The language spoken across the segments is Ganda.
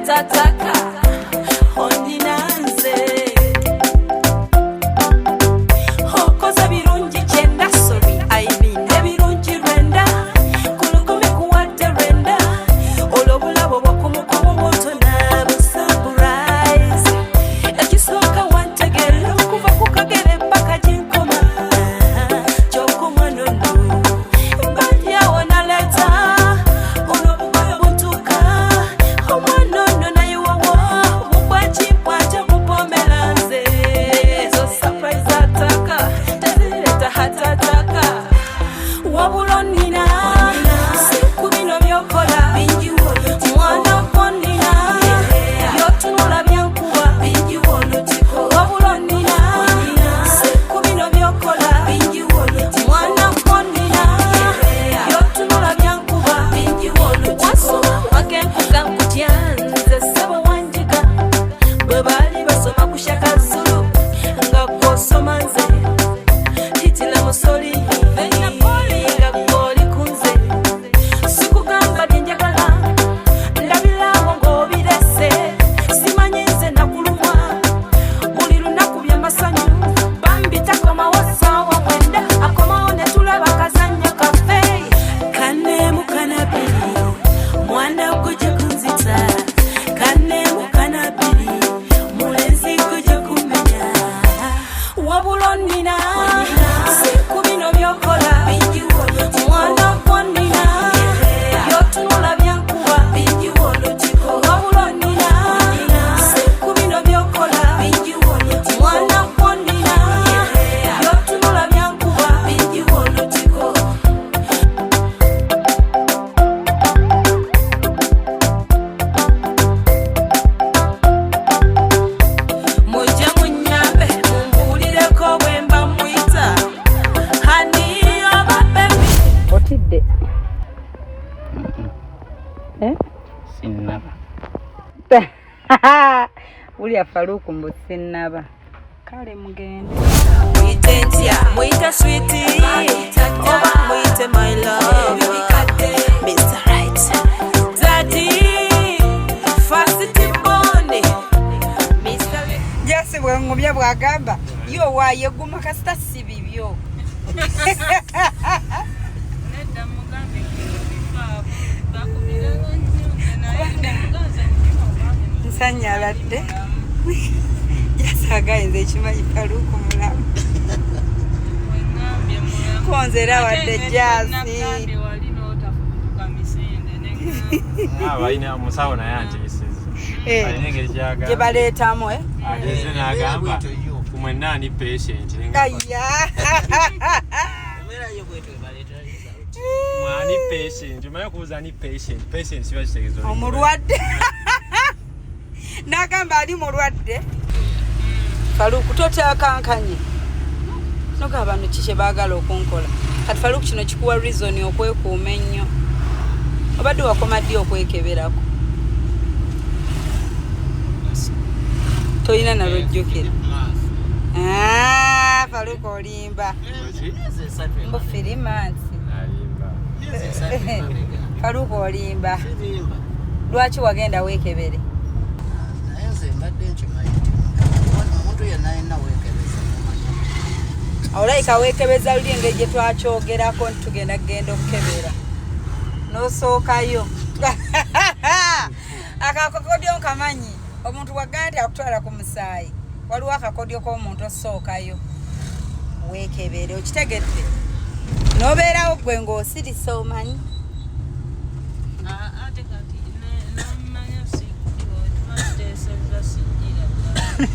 heart attack. Onina nze okoze birungi kyenda, sorry, I mean ebirungi lwenda, kulukumi kuwadde lwenda, olwo obulabo bwokumukumu butona busurprise. Ekisooka wantegeera okuva ku kagere paka gyenkoma, kyokoma nono mbadyawo naleeta olwo obugoyo butuuka omwana ono nayiwawo bubwakimpwajo bupomera nze. Ezo surprise attack tezireta heart attack. Wabula onnina si ku bino byokola, mwana gwonnina byotunula byankuba. Wabula onnina si ku bino byokola, mwana gwonnina byotunula byankuba. Wasoma wakenkuga nkutya nze ssebo wanjiga, bwe baali basoma ku Shaka Zulu nga gw'osoma nze Hitler Mussolini nga gw'oli ku nze. Sikugamba bye njagala, ndabirawo ng'obirese. Simanyi nze nakulumwa buli lunaku byamasanyu. Bambi takomawo ssaawa 9, akomawo ne tulaba kazannyo kaffe kanemu kanabiri. Mwana gujja kunzita kanemu kanabiri, mulenzi gujja kumenya. Wabula onnina si ku bino byokola, mwana gwonnina byotunula byankuba. Wabula onnina si ku bino byokola, mwana gwonnina byotunula byankuba. Mujje munyambe mumbuulireko bwe mba muyita honey oba baby. Otidde? Eh? Sinnaba. Wulya Faluuku, mbu sinnaba. Kale mugende. Muyite ntya? Muyite sweetie oba muyite my love, Mr. Right, Daddy, First Born, Mr. Jasi bwe ngumya bw'agamba yo waaye guma kasita si bibyo. Nedda, mugambe bifaabo bakubiraga nnyo nze, naye muganze mutima gwange. Nsanyaladde. Jasi agayinza ekimanyi Faluuku mulamu. Weŋŋambye mulamu. Konze era wadde Ate nze Jasi. Nagambye wali n'otafubutuka misinde neŋŋamba. Balina omusawo naye antiisiza. Eh, alina engeri gye gyagamba baleetamu, eh? ageze n'agamba ku mwenna ani patient. Aya. Mwani patient, omanyi okubuuza ani patient? Patient kiba kitegeeza oli Omulwadde. N'agamba ali mulwadde. Faluuku, totyakankanye noga abantu ki kye baagala okunkola kati. Faluuku, kino kikuwa reason okwekuuma ennyo. Obadde wakoma ddi okwekeberako? Tolina nalwojjukira. Ah, Faluuku olimba. Ki? Mbu 3 months. Alimba. Faluuku olimba. Lwaki wagenda weekebere? Naye nze mbadde nkimanyi nti omuntu yenna yenna weekebeza mumanya. Olayika weekebeza luli engeri gye twakyogerako nti tugenda kugenda okukebera n'osookayo. Akakodyo nkamanyi. Omuntu wagamba nti akutwala ku musaayi, waliwo akakodyo k'omuntu osookayo weekebere. Okitegedde? N'obeerawo gwe ng'osirise omanyi. Ate kati namanya tuba tuteesezza sijjira ddala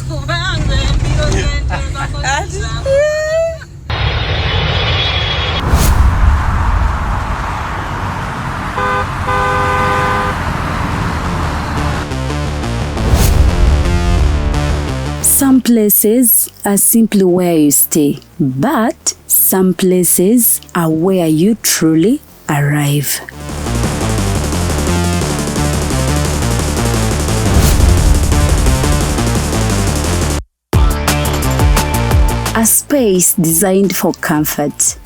kubanga embiro zenteekako zizaamu. Some places are simply where you stay, but some places are where you truly arrive. A space designed for comfort,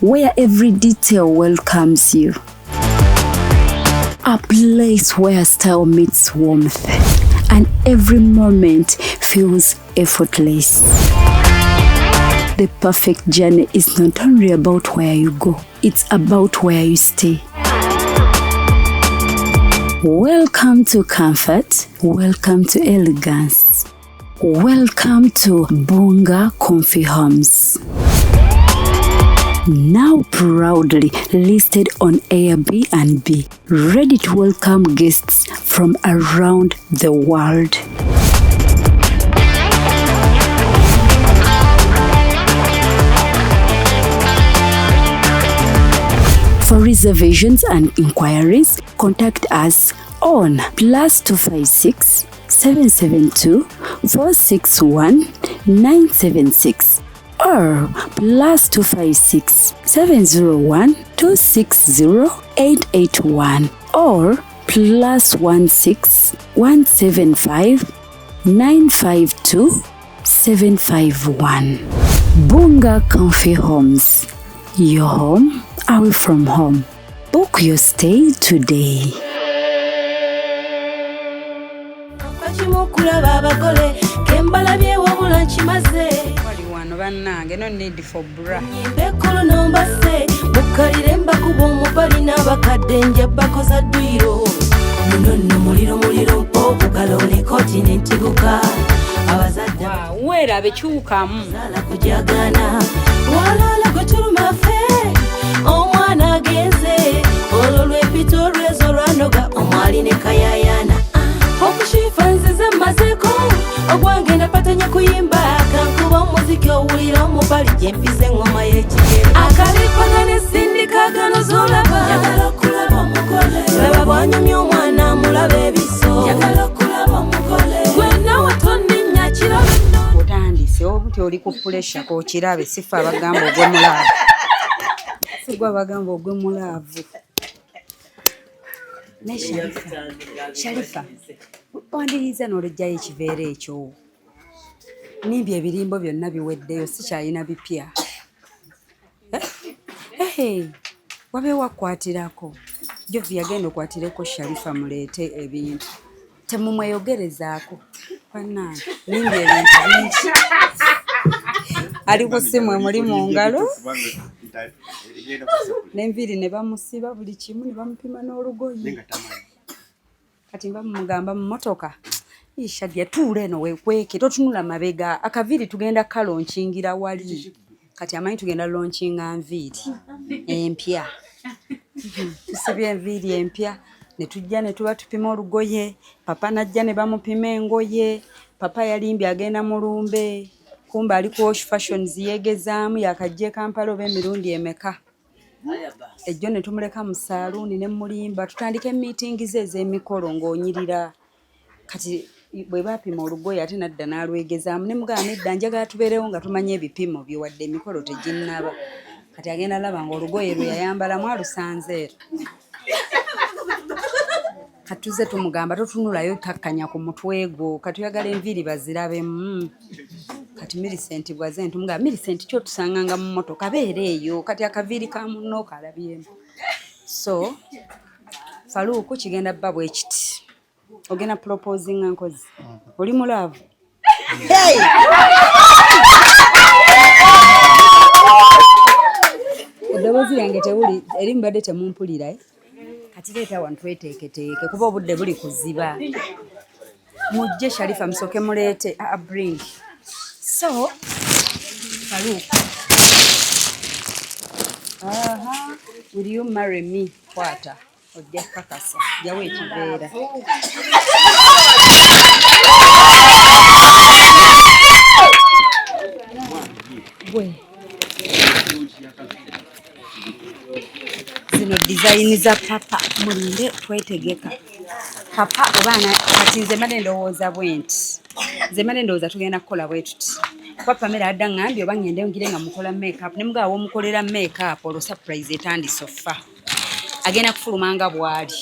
where every detail welcomes you. A place where style meets warmth and every moment feels effortless. The perfect journey is not only about where you go, it's about where you stay. Welcome to comfort, welcome to elegance, welcome to Bbunga Comfy Homes. Now proudly listed on Airbnb, ready to welcome guests from around the world. For reservations and inquiries, contact us on +256 772 461 976 or +256 701 260 881 or +16 175 952 751. Bbunga Comfy Homes, your home away from home. Book your stay today. Kimu kulaba abagole kembalabye wabula nkimaze. Wali wano bannange, no need for bra. Nyimbe ekkulu nombase mukkalire mbakuba omupali n'abakadde nja bakoza dduyiro. Muno nno muliro muliro mpo obugalole nentiguka. Abazadde weerabe kyukamu. Zaala kujagana walala gwe tuluma ffe omwana agenze olwo lw'empita olwezo lwanoga omwali ne kayayana. Okushifa nzize mmazeeko ogwange napatanya kuyimba kankuba omuziki owulira omupali gye mpisa eŋŋoma y'ekigere. Akalipagana esindikagano z'olaba njagala okulaba omugole laba bw'anyumya omwana amulaba ebiso njagala okulaba omugole gwe nawe tonninnya kirabe nno. Otandise obuti oli ku puresha k'okirabe sifa abagamba ogwe mulaavu. Sigwa abagamba ogwe mulaavu. Ne Sharifa, Sharifa, wandiriza n'olejjayo ekiveera ekyo. Nimbye ebirimbo byonna biweddeyo sikyalina bipya. Wabeewo akwatirako. Jovi yagenda okwatireko Sharifa muleete ebintu. Temumweyogerezaako. Bannange, nimbye ebintu bingi. Ali ku ssimu emuli mu ngalo. N'enviiri ne bamusiba buli kimu ne bamupima n'olugoye. Kati mba mugamba mu mmotoka, Shadia tuula eno weekweke totunula mabega akaviiri tugenda kalonkingira wali. Kati amanyi tugenda lonkinga nviiri empya. Tusibye enviiri empya ne tujja ne tuba tupima olugoye, papa n'ajja ne bamupima engoye, papa yalimbye agenda mu lumbe, kumbe ali ku Wash Fashions yeegezaamu yakajja e Kampala oba emirundi emeka. Ejjo ne tumuleka mu saaluuni ne mulimba tutandike meeting ze ez'emikolo ng'onyirira. Kati bwe baapima olugoye ate n'adda n'alwegezaamu ne mugamba nedda njagala tubeerewo nga tumanye ebipimo bye wadde emikolo teginnaba. Kati agenda alaba ng'olugoye lwe yayambalamu alusanze ero. Kati tuzze tumugamba totunulayo takkanya ku mutwe gwo kati oyagala enviiri bazirabemu. Kati Millicent bw'azze ne tumugamba Millicent ki otusanganga mu mmotoka beera eyo kati akaviiri ka munno kalabyemu. So Faluuku kigenda bba bwe kiti. Ogenda proposinga nkozi. Oli mu love? Hey! Eddoboozi lyange tewuli eri mbadde temumpulira eh? Kati leeta wano tweteeketeeke kuba obudde buli kuziba. Mujje Sharifa musooke muleete bring. So Faluuku. Aha, will you marry me? Kwata. Ojja kukakasa. Jjawo ekiveera. Gwe. Zino design za papa mulinde twetegeka. Papa oba kati nze mbadde ndowooza bwe nti. Nze mbadde ndowooza tugenda kukola bwe tuti. Kuba Pamela adda ŋŋambye oba ŋŋende ngire nga mukola make-up ne mugamba w'omukolera make-up olwo surprise etandise offa. Agenda kufuluma nga bw'ali.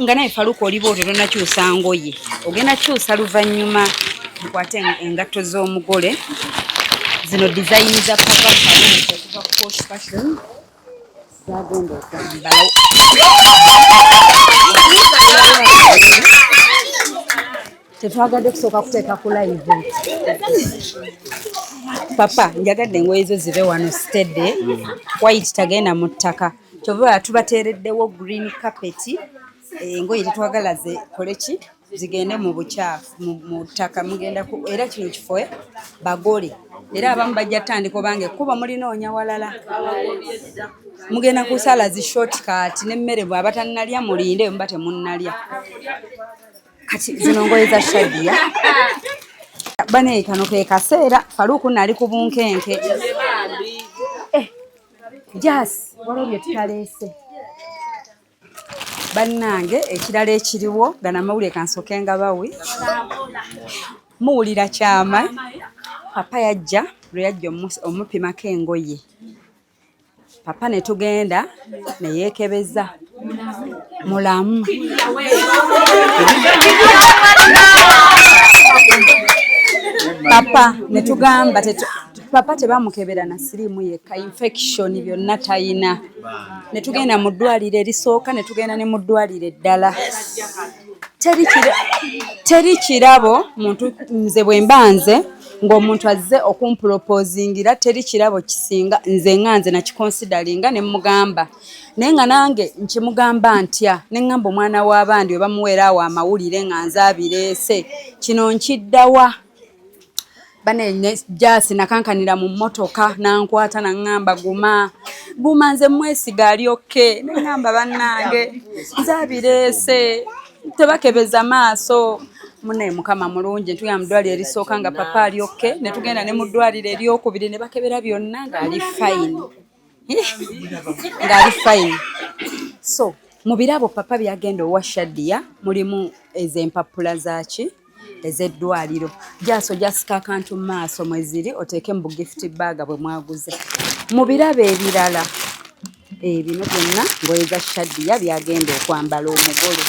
Nga naye Faluuku oli bw'otyo tonnakyusa ngoye. Ogenda kyusa luvannyuma mukwate engatto z'omugole. Zino design za papa Faluuku okuva ku Posh Fashion. Zagenda okwambala. Tetwagadde kusooka kuteeka ku live. Papa, njagadde engoye zo zibe wano steady. White tagenda mu ttaka. Kyova tubateereddewo green carpet. Engoye tetwagala zikole ki? Zigende mu bukyafu, mu ttaka mugenda ku era kino kifo bagole. Era abamu bajja tandika obanga ekkubo mulinoonya walala. Mugenda kusala zi shortcut n'emmere bw'aba tannalya mulinde muba temunnalya. Kati zino ngoye za Shadia. Bane kano ke kaseera Faruku nali ku bunkenke. Jas, waliwo bye tutaleese. Bannange ekirala ekiriwo gano amawulire kansooke nga bawe. Muwulira kyama. Papa yajja lwe yajja omupimako engoye. Papa ne tugenda ne yeekebeza mulamu. Papa ne tugamba papa tebamukebera na siriimu yekka, infection byonna tayina. Ne tugenda mu ddwaliro erisooka ne tugenda ne mu ddwaliro eddala. Teri kirabo muntu nze bwe mba nze ng'omuntu azze okumproposingira teri kirabo kisinga nze nga nze nakikonsidaringa ne mugamba. Naye nga nange nkimugamba ntya ne ŋŋamba omwana w'abandi we bamuweera awo amawulire nga nze abireese kino nkiddawa. Bane jasi nakankanira mu mmotoka nankwata naŋŋamba guma guma nze mwesiga ali okke ne ŋŋamba bannange nze abireese tebakebeza maaso. Munne Mukama mulungi ntugenda mu ddwaliro erisooka nga papa ali okke ne tugenda ne mu ddwaliro eryokubiri ne bakebera byonna ng'ali fine. Ng'ali fine. So mu birabo papa byagenda owa Shadia mulimu ez'empapula zaaki ez'eddwaliro. Jaso jasika akantu mu maaso mwe ziri oteeke mu gift bag bwe mwaguze. Mu birabo ebirala ebino byonna ngoye za Shadia byagenda okwambala omugole.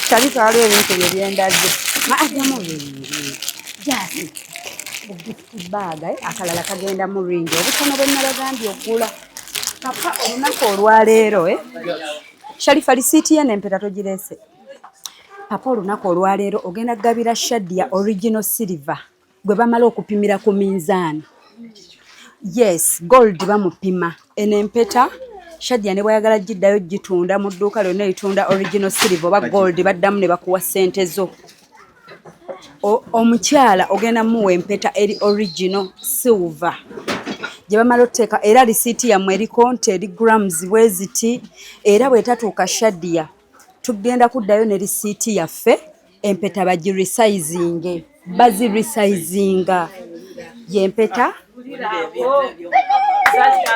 Sharifa waliwo ebintu bye byendaze. Ajjamu bingi. Jasi gift bag akalala kagenda mu ringi obutono bwe nabagambye okugula. Papa olunaku olwaleero Sharifa risiiti ye n'empeta togireese. Papa olunaku olwaleero ogenda kugabira Shadia original silver gwe bamala okupimira ku minzaani. Yes, gold bamupima. Eno empeta Shadia ne bw'ayagala giddayo gitunda mu dduuka lyonna eritunda original silver oba gold baddamu ne bakuwa ssente zo. Omukyala ogenda muwa empeta eri original silver gye bamala otuteeka era risiiti yammwe eriko nti eri grams bwe ziti era bw'etatuuka Shadia tugenda kuddayo ne risiiti yaffe empeta bagiresizinge baziresizinga y'empeta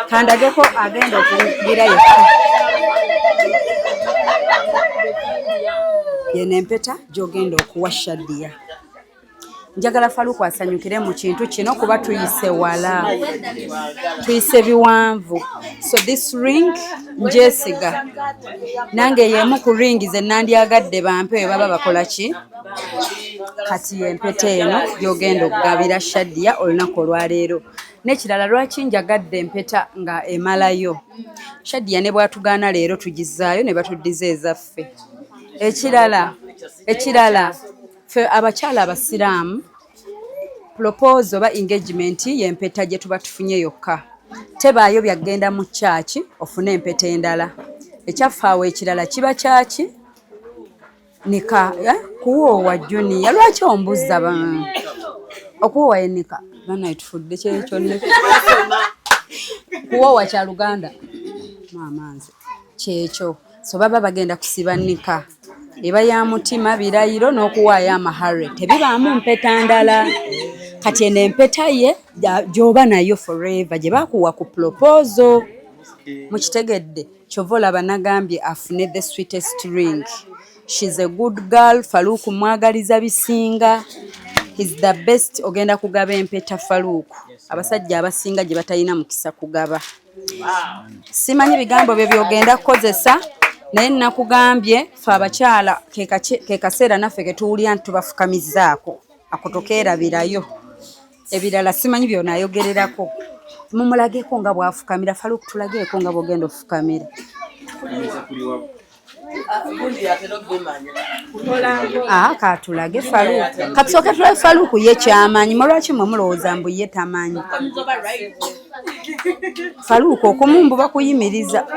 kandageko agenda okugira yekka yeno empeta gy'ogenda okuwa Shadia. Njagala Faruku asanyukire mu kintu kino kuba tuyise wala, tuyise biwanvu. So this ring njesiga nange y'emu ku ring ze nandyagadde bampe bwe baba bakola ki. Kati empeta eno gy'ogenda okugabira Shadia olunaku olwaleero. N'ekirala lwaki njagadde empeta nga emalayo. Shadia ne bw'atugaana leero tugizaayo ne batuddiza ezaffe. Ekirala ffe abakyala abasiraamu propose oba engagement y'empeta gye tuba tufunye yokka. Tebaayo byagenda mu kyaki ofune empeta endala. Ekyaffe awo ekirala kiba kyaki nika kuwoowa junior lwaki ombuza okuwoowa ye nika banaye tufudde kyekyo ne kuwoowa kya Luganda maama nze kyekyo. So baba bagenda kusiba nika eba ya mutima birayiro n'okuwaayo amahare tebibaamu mpeta ndala. Kati eno empeta ye gy'oba nayo forever gye bakuwa ku proposal mukitegedde. Kyova olaba nagambye afune the sweetest ring. She's a good girl. Faruku mwagaliza bisinga. He's the best. Ogenda kugaba empeta Faruku abasajja abasinga gye batalina mukisa kugaba. Simanyi bigambo bye byogenda kukozesa naye nakugambye ffe abakyala ke kaseera naffe ke tuwulira nti tubafukamizzaako ako tokeerabirayo. Ebirala simanyi byonayogererako. Mumulageko nga bw'afukamira. Faluku, tulageeko nga bw'ogenda ofukamira. Ah, katulage Faluku, katusooke tulabe Faluku ye kyamanyi. Mwe lwaki mwe mulowooza mbu ye tamanyi? Faluku okumumbu bakuyimiriza.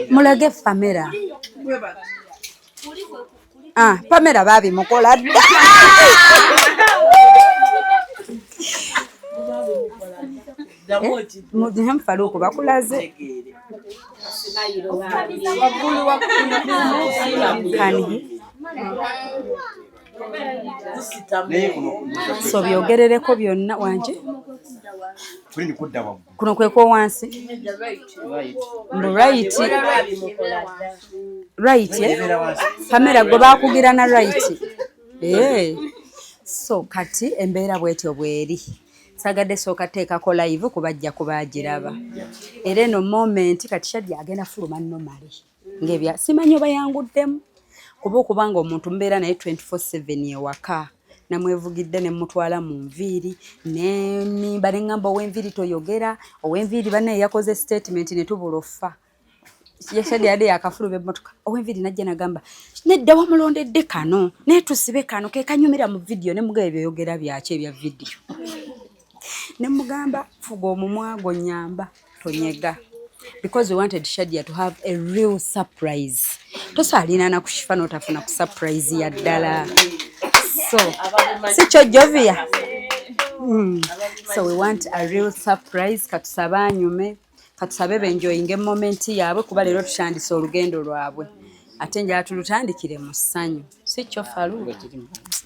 Mulage Pamela. Ah, Pamela babimukola dda. Eh, Faluku bakulaze. Can he? So byogerereko byonna wanje. Kuno kwekwo wansi mbu right right, eh? Pamela gwe bakugira na right, eh. So kati embeera bwetyo bweri. Sagadde sooka teekako live kubajja kubagiraba era eno moment. Kati Shadi agenda fuluma normally ngebya simanyi oba yanguddemu kuba okubanga omuntu mbeera naye 24/7 ewaka, namwevugidde ne mutwala mu nviiri nenimba neŋŋamba ow'enviiri toyogera, ow'enviiri bannaye yakoze statement ne tubula offa. Yashadi yadde yakafuluma emmotoka, ow'enviiri najja nagamba nedda, wamulondedde kano naye tusibe kano ke kanyumira mu vidiyo. Ne mugamba ebyoyogera byaki ebya vidiyo? Ne mugamba fuga omumwa gwo, nyamba tonyega, because we wanted Shadia to have a real surprise. Tosaalina na kushifa n'otafuna ku surprise ya ddala. So si kyo Jovia? So we want a real surprise. Katusabe anyume, katusabe benjoyinga moment yaabwe, kuba leero tutandise olugendo lwabwe ate njala tulutandikire mu ssanyu. Si kyo Falu?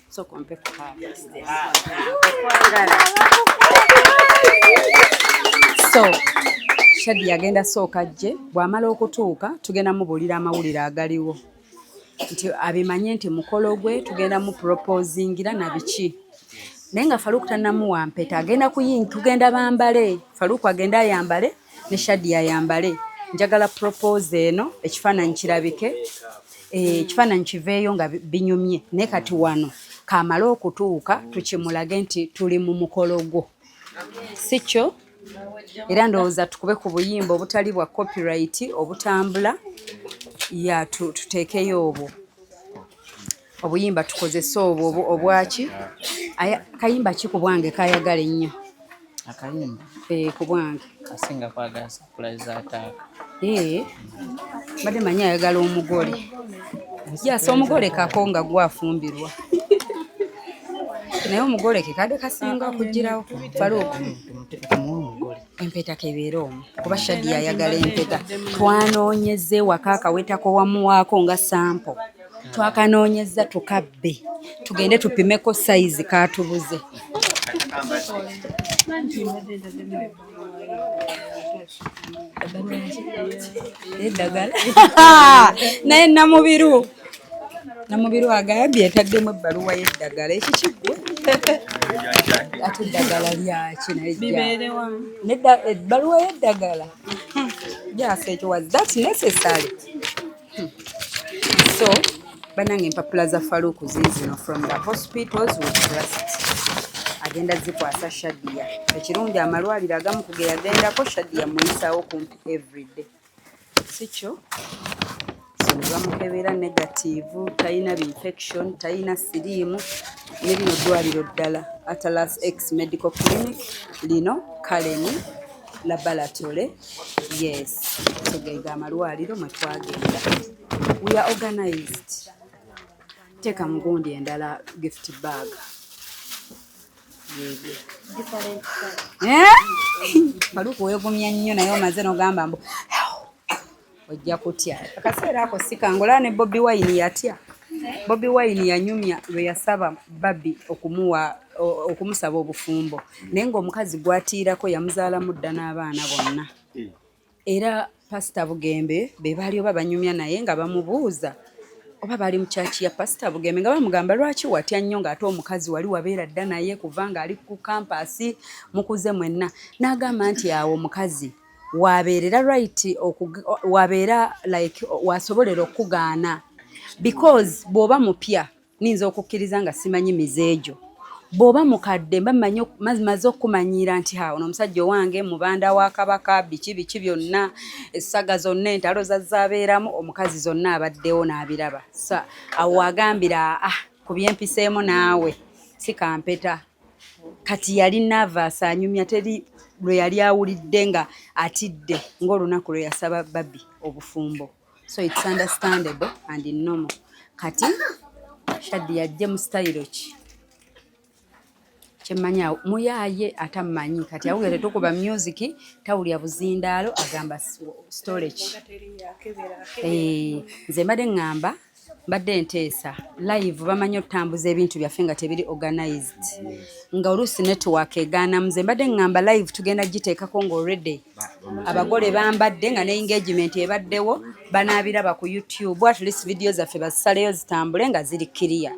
So kompe ku okwagala. So Shadi agenda sooka ajje, bw'amala okutuuka tugenda mubuulira amawulire agaliwo nti abimanye nti mukolo gwe tugenda mu proposingira na biki. Naye nga Faluku tannamuwa mpeta, agenda kuyingi tugenda bambale. Faluku agenda ayambale ne Shadi ayambale. Njagala propose eno ekifaananyi kirabike, ekifaananyi kiveeyo nga binyumye. Naye kati wano kamale okutuuka tukimulage nti tuli mu mukolo gwo, si kyo? Era ndowooza tukube ku buyimba obutali bwa copyright obutambula ya tuteekeyo obwo obuyimba, tukozese obwo obwaki. Kayimba ki ku bwange kayagala ennyo? Akayimba? Eh, ku bwange. Asinga kwagala surprise attack. Eh, mbadde manyi ayagala omugole. Jasa omugole kako nga gwafumbirwa, naye omugole ke kadde kasinga okugirawo. Faluuku. Tumuwe omugole. Empeta kebeera omwo kuba Shadi ayagala empeta. Twanoonyeza ewaka akawetako wamuwaako nga sample, twakanoonyeza tukabbe tugende tupimeko sayizi katubuze. Eddagala naye Namubiru agambye etaddemu ebbaluwa y'eddagala. Ekikiggwe ate eddagala lyaki? Naye nedda, ebbaluwa y'eddagala jasa ekyo, was that necessary? So banange, empapula za Faluku ziizino from the hospitals we trust. Agenda zikwasa Shadia. Ekirungi amalwaliro agamu ku ge yagendako Shadia muyisaawo kumpi everyday, si kyo? So ne bamukebera negative, talina infection, talina siriimu. Ne lino ddwaliro ddala, Atlas X Medical Clinic, lino Kaleni Laboratory. Yes, so gega amalwaliro mwe twagenda. We are organized. Teeka mugundi endala gift bag. Yebyo. Eh? Faluku weegumya nnyo naye omaze n'ogamba mbu ojja kutya. Akaseera ako si kangu. Olaba ne Bobi Wine yatya. Bobi Wine yanyumya lwe yasaba Barbie okumuwa okumusaba obufumbo, naye ng'omukazi gwatiirako yamuzaalamu dda n'abaana bonna. Era Pasita Bugembe be baali oba banyumya naye nga bamubuuza oba baali mu kyaki ya Pasita Bugembe, nga bamugamba lwaki watya nnyo ng'ate omukazi wali wabeera dda naye kuva ng'ali ku campus, mukuze mwenna. N'agamba nti awo omukazi wabeerera right, wabeera like wasobolera okugaana, because bw'oba mupya niyinza okukkiriza nga simanyi mize egyo. Bw'oba mukadde mba mmanyi maze okukumanyiira nti ha, ono omusajja owange mubanda wa kabaka, biki biki byonna, essaga zonna, entalo zazaabeeramu, omukazi zonna abaddewo n'abiraba. So awo agambira, ah, ku byempiseemu naawe si kampeta. Kati yali nervous, anyumya, teri lwe yali awulidde nga atidde ng'olunaku lwe yasaba Barbie obufumbo. So it's understandable and normal. Kati Shadi yajje mu style ki? Kyemmanyi awo muyaaye atammanyi. Kati awulira tetukuba music, tawulira buzindaalo, agamba storage. Nze mbadde ŋŋamba, mbadde nteesa live, bamanyi okutambuza ebintu byaffe nga tebiri organized, nga oluusi network egaana. Nze mbadde ŋŋamba live tugenda giteekako nga already abagole bambadde, nga ne engagement ebaddewo, banaabiraba ku YouTube. At least video zaffe bazisaleyo zitambule nga ziri clear.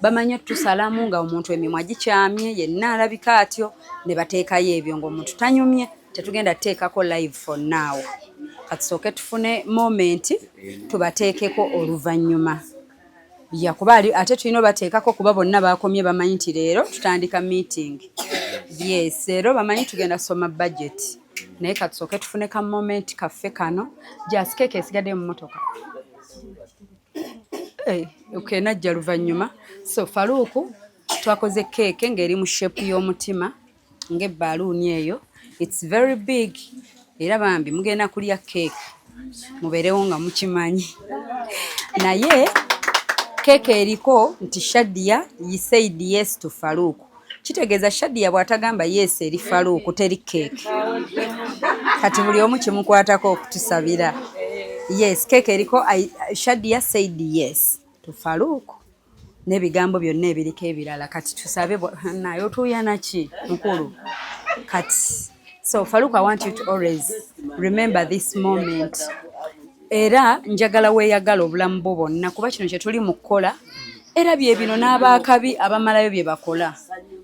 Bamanyi otusalamu nga omuntu emimwa gikyamye, yenna alabika atyo, ne bateekayo ebyo ng'omuntu tanyumye. Tetugenda tuteekako live for now. Katusooke tufune moment tubateekeko oluvannyuma. Yakuba ate tulina obateekako kuba bonna bakomye bamanyi nti leero tutandika meeting. Yes, leero bamanyi tugenda soma budget, naye katusooke tufune ka moment kaffe kano. Just keeke esigadde mu motoka. Okay, najja luvannyuma. So Faruku, twakoze keeke ng'eri mu shape y'omutima ng'ebbaluuni eyo. It's very big, era bambi mugenda kulya keeke, mubeerewo nga mukimanyi. Naye keeke eriko nti Shadia said yes to Faruku. Kitegeeza Shadia bw'atagamba yes eri Faruku, teri keeke. Kati buli omu kimukwatako okutusabira. Yes, keeke eriko Shadia said yes to Faruku n'ebigambo byonna ebiriko ebirala. Kati tusabe naye otuuyana ki mukulu kati. So Faruku, I want you to always remember this moment, era njagala weeyagala obulamu bwo bwonna, kuba kino kye tuli mu kukola era bye bino n'abaakabi abamalayo bye bakola: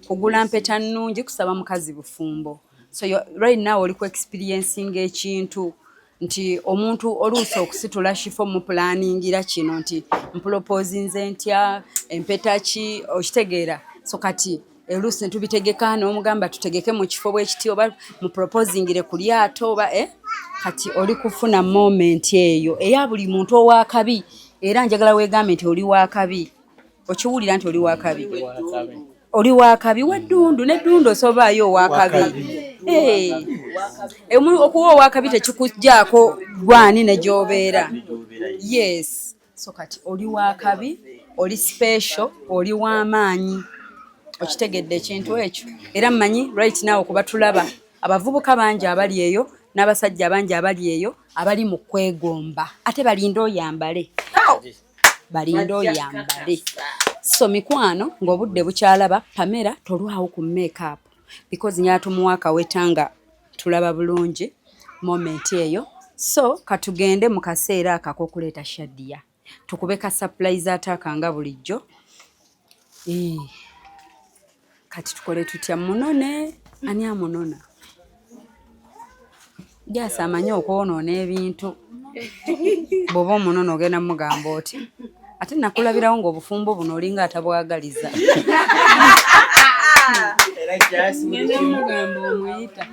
kugula mpeta nnungi, kusaba mukazi bufumbo. So right now oli ku experiencing ekintu nti omuntu oluusi okusitula kifo mupulaningira kino nti mpulopozinze ntya, empeta ki, okitegeera? So kati oluusi ne tubitegeka n'omugamba tutegeke mu kifo bwe kiti oba muproposingire ku lyato oba eh? Kati oli kufuna moment eyo eya buli muntu owakabi, era njagala weegambe nti oli wakabi. Okiwulira nti oli wakabi? Oli wakabi weddundu neddundu, osobaayo owakabi. Okuba owakabi tekikugjaako gwani ne gy'obeera. Yes, so kati oli wakabi, oli special, oli w'amaanyi. Okitegedde ekintu ekyo? Era mmanyi right now kuba tulaba abavubuka bangi abali eyo n'abasajja bangi abali eyo abali mu kwegomba, ate balinde oyambale, balinde oyambale. So mikwano, ng'obudde bukyalaba, Pamela tolwawo ku makeup because nyala tumuwa akaweta nga tulaba bulungi moment eyo. So katugende mu kaseera ako ak'okuleeta Shadia, tukube ka surprise attack nga bulijjo. Kati tukole tutya? Munone ani? Amunona jasi amanyi okwonoona ebintu. Bw'oba omunona ogenda mugamba oti ate nakulabirawo ng'obufumbo buno olinga atabwagaliza. Ngenda mugamba omuyita.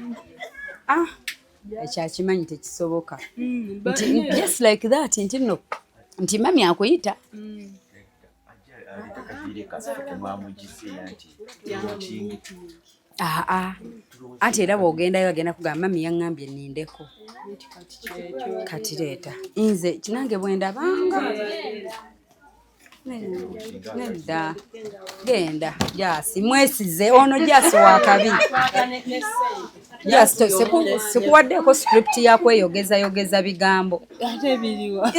Ah, ekyakimanyi tekisoboka nti just like that nti nno nti mami akuyita. Aleeta kaviire kaffe temwamugize nti meeting. Aa, anti era bw'ogendayo agenda kugamba mami yaŋŋambye nnindeko. Kati leeta nze kinange bwe ndabanga nedda. Genda jasi, mwesize ono jasi wakabi. Jasi, sikuwaddeeko script ya kweyogezayogeza bigambo. Ate biriwa?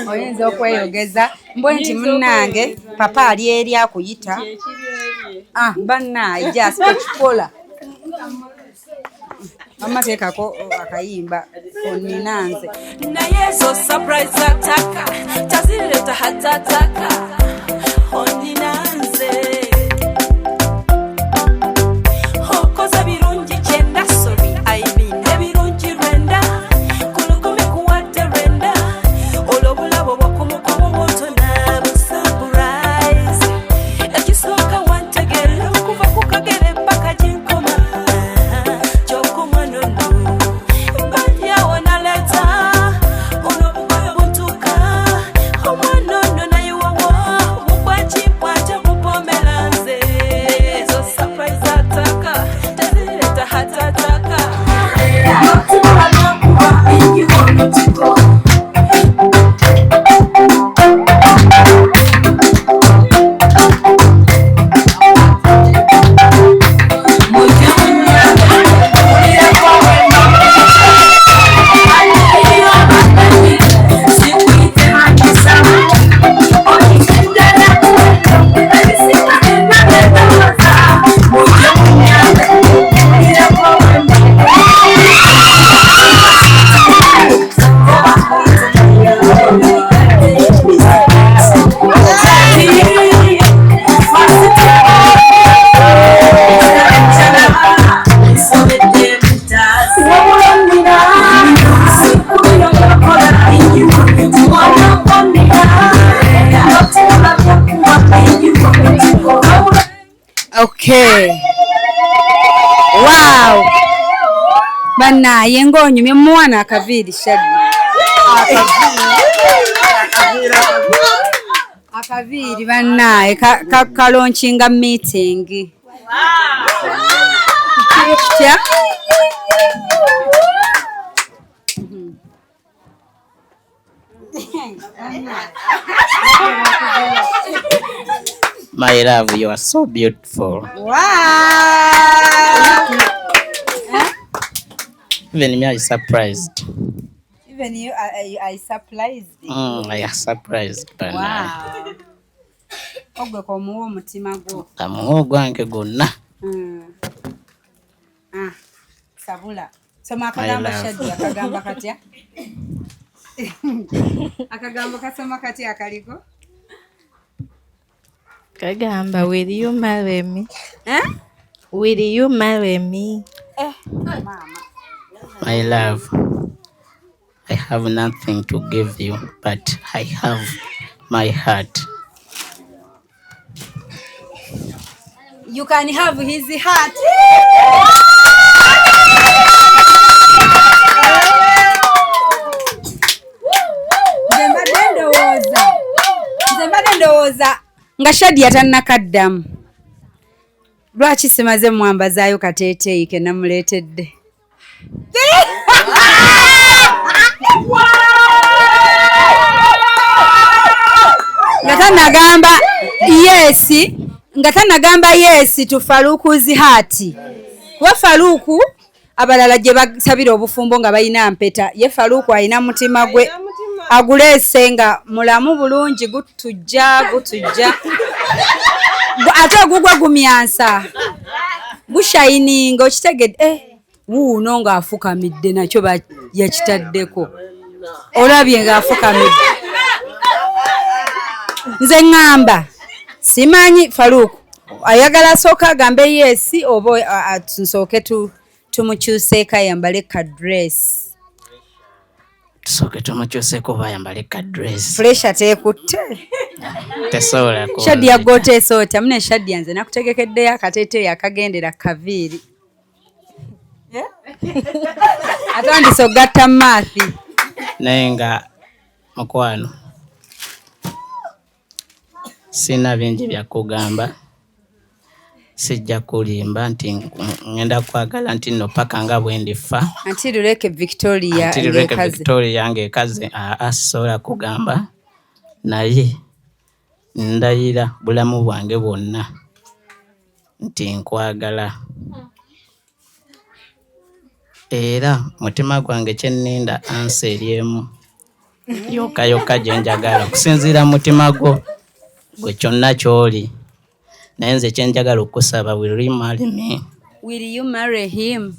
Oyinza okweyogeza mbwe nti munnange papa ali eri akuyita. Ah, bannaaye jasi tekikola. Mama, teekako akayimba onnina nze. Naye ezo surprise attack tazireta hatataka ondina nze. Okoze birungi kyenda, sorry, I mean ebirungi 90 ku 100 kuwadde 90. Olwo obulabo bwokumukumu butona bu surprise. Okay. Wow. Bannaye ng'onyumye muwana akaviiri Shaddy. Akaviiri bannaye kalonkinga meeting. Kiri kitya? My love, you are so beautiful. Wow. Even me, I surprised. Even you, I surprised. I am surprised. Wow. Ogwe komuwa omutima gwo. Kamuwa ogwange gwonna. Ah, sabula. Soma akagambo Shaddy, akagamba katya? Akagambo kasoma katya akaliko? Kagamba, will you marry me? Eh? Will you marry me? Eh, mama. My love, I have nothing to give you, but I have my heart. You can have his heart. Nze mbadde ndowooza nga Shaddy atannakaddamu. Lwaki simaze mwambazaayo kateeteeyi ke namuleetedde? Nga tannagamba yes, nga tannagamba yes to Faruku's heart. Kuba Faruku abalala gye basabira obufumbo nga balina mpeta, ye Faruku alina mutima gwe aguleese nga mulamu bulungi, gutujja gutujja, ate ogugwe gumyansa gushayininga, okitegedde. Wuuno ng'afukamidde nakyo yakitaddeko, olabye ng'afukamidde. Nze ŋŋamba simanyi Faruku ayagala asooka agambe yes oba tusooke tumukyuseeko ayambale ka dress. Tusooke tumukyuseeko oba ayambale ka dress. Fresh ateekutte. Tesobola ku. Shaddy agooteesa otya? Mune Shaddy nze nakutegekeddeyo akateeteeyi akagendera kaviiri. Atandise okugatta maathi. Naye nga mukwano sina bingi bya kugamba, sijja kulimba nti ngenda kwagala nti nno paka nga bwe ndifa. Anti luleke Victoria Anti luleke Victoria ng'ekaze, asobola kugamba, naye ndayira bulamu bwange bwonna nti nkwagala. Era mutima gwange kye nninda ansa eri emu yokka yokka gye njagala okusinziira mu mutima gwo gwe kyonna ky'oli. Naye nze kye njagala okusaba, will you marry me? Will you marry him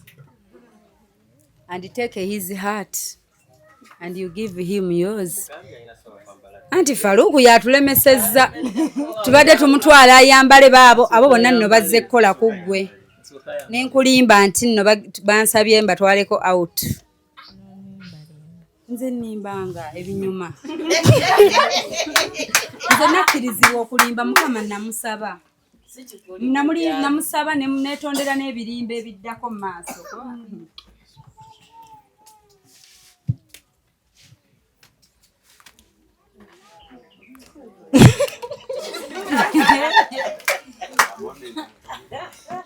and take his heart and you give him yours? Anti Faruku yatulemesezza, tubadde tumutwala ayambale baabo abo bonna nno bazze kukola ku ggwe. Ne nkulimba nti nno bansabye mbatwaleko out. Nze nnimbanga ebinyuma. Nze nakkirizibwa okulimba, Mukama namusaba. Namusaba ne neetondera n'ebirimba ebiddako mu maaso.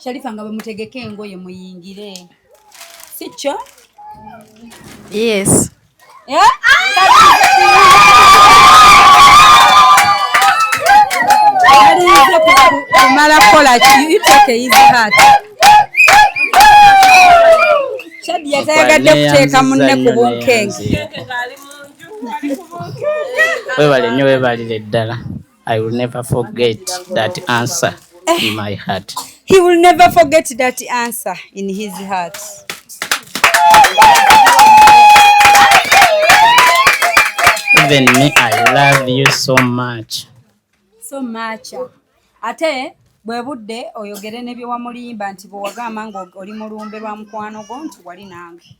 Sharifa nga bwe mutegeke engoye muyingire. Si kyo? Yes. Kumala kukola ki? You take his heart. Shaddy yatayagadde kuteeka munne ku bunkenke. Weebale nnyo, weebalire ddala. I will never forget that answer in my heart. He will never forget that answer in his heart. Even me, I love you so much. So much. Ate bwe budde oyogere ne bye wamulimba nti bwe wagamba nga oli mulumbe lwa mukwano gwo nti wali nange.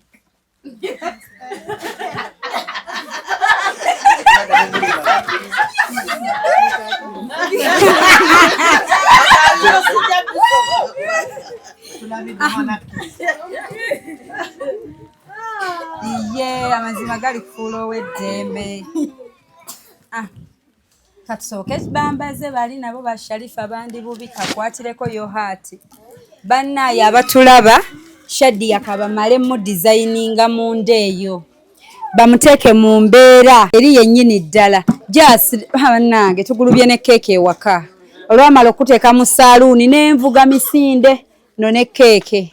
Ye amazima gali kufuula ow'eddembe. Ah, katusooke bambaze bali nabo ba Sharifa bandi bubi kakwatireko yo haati. Bannaaye abatulaba Shadia kabamalemu designinga munda eyo bamuteeke mu mbeera eri yennyini ddala. Just bannange tugulubye ne keeke ewaka olwamala okuteeka mu saaluuni n'envuga misinde no ne keeke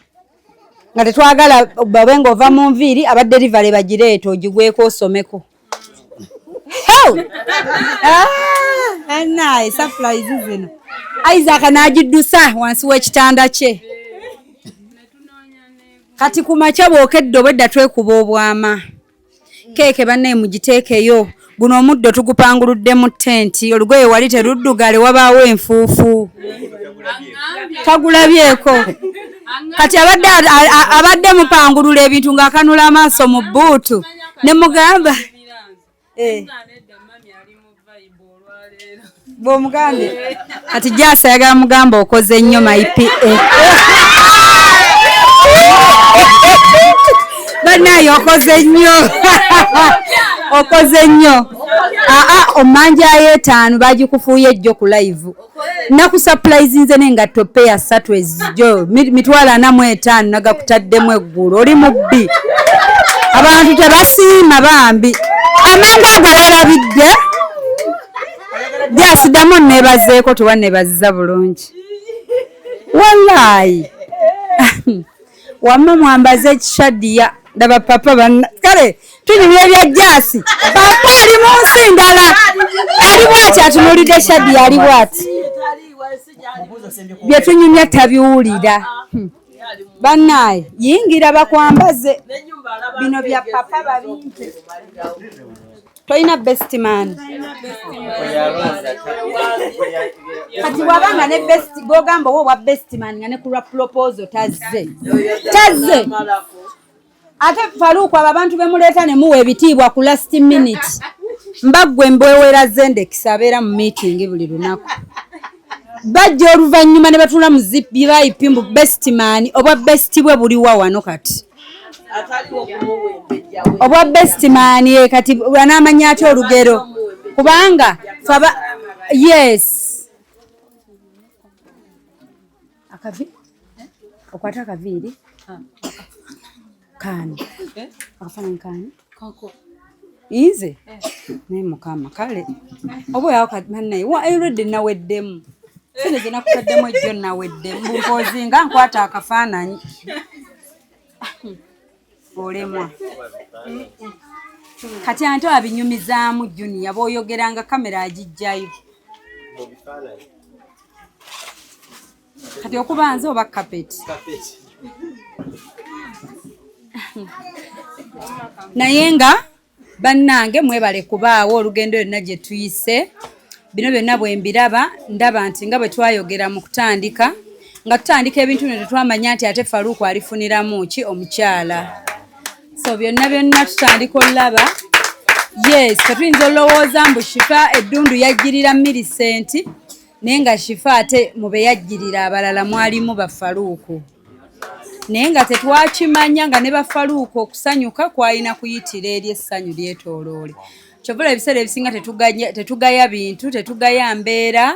nga tetwagala babe ng'ova mu nviiri aba delivery bagireeta ogigweko osomeko. Naye surprise zino Isaac n'agiddusa wansi w'ekitanda kye. Kati ku makya bw'okedde obwedda twekuba obwama. Keeke bannaye mugiteekeyo. Guno omuddo tugupanguludde mu ttenti, olugoye wali teruddugale wabaawo enfuufu. Tagulabyeko. Kati abadde mupangulula ebintu ng'akanula amaaso mu bbuutu ne mugamba bw'omugambye kati Jasi ayagala mugamba okoze nnyo my PA. Bannaye okoze nnyo okoze nnyo. Aa omanja ay'etaano bagikufuuye ejjo ku live. Nakusurprisinze n'engatto peya 3 ezijjo 450 nagakutaddemu eggulo oli mubbi. Abantu tebasiima bambi. Amangu ago walabidde. Jasi ddamu nneebazeeko tewanneebazizza bulungi. Wallaayi. Wamma mwambaze Shadia ndaba papa banna kale tunyumya ebya Jasi. Papa ali mu nsi ndala ali bw'ati atunuulidde Shadia ali bw'ati bye tunyumya tabiwulira. Bannaye yingira bakwambaze bino bya papa babimpe. Tolina best man. Kati bw'abanga ne best gw'ogamba oba obwa best man nga ne ku lwa proposal tazze. Tazze. Ate Faruku abo abantu be muleeta ne muwa ebitiibwa ku last minute. Mbaggwe mbwewera Zendex abeera mu meeting buli lunaku. Bajja oluvannyuma ne batuula mu VIP mbu best man obwa best bwe buliwa wano kati. Obwa best man ye kati anaamanya atya olugero kubanga faba yes. Akavi okwata akaviiri kaani akafaananyi kaani nze naye mukama kale oba oyawo bannaye already naweddemu sente ze nakutaddemu ejjo naweddemu mpozi nga nkwata akafaananyi olemwa. Kati ante abinyumizaamu Junior bw'oyogeranga kamera agijjayo. Kati okuba nze oba carpet. Naye nga bannange mwebale kubaawo olugendo yonna gye tuyise. Bino byonna bwe mbiraba ndaba nti nga bwe twayogera mu kutandika nga tutandika ebintu bino tetwamanya nti ate Faruku alifuniramu ki omukyala. So byonna byonna tutandika olaba. Yes, tetuyinza olowooza mbu Shifa eddundu yajjirira Millicent naye nga Shifa ate mu be yajjirira abalala mwalimu ba Faruku. Naye nga tetwakimanya nga ne ba Faruku okusanyuka kwalina kuyitira eri essanyu lyetooloole. Kyovula ebiseera ebisinga tetugaya bintu, tetugaya mbeera,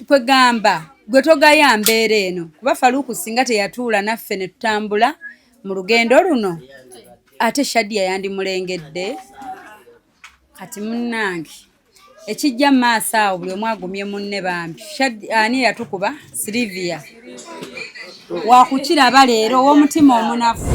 kwegamba gwe togaya mbeera eno. Kuba Faruku singa teyatuula naffe ne tutambula mu lugendo luno ate Shadia yandimulengedde. Kati munnange ekijja mu maaso awo buli omu agumye munne bambi. Ani yatukuba? Sylvia. Wakukiraba leero ow'omutima omunafu.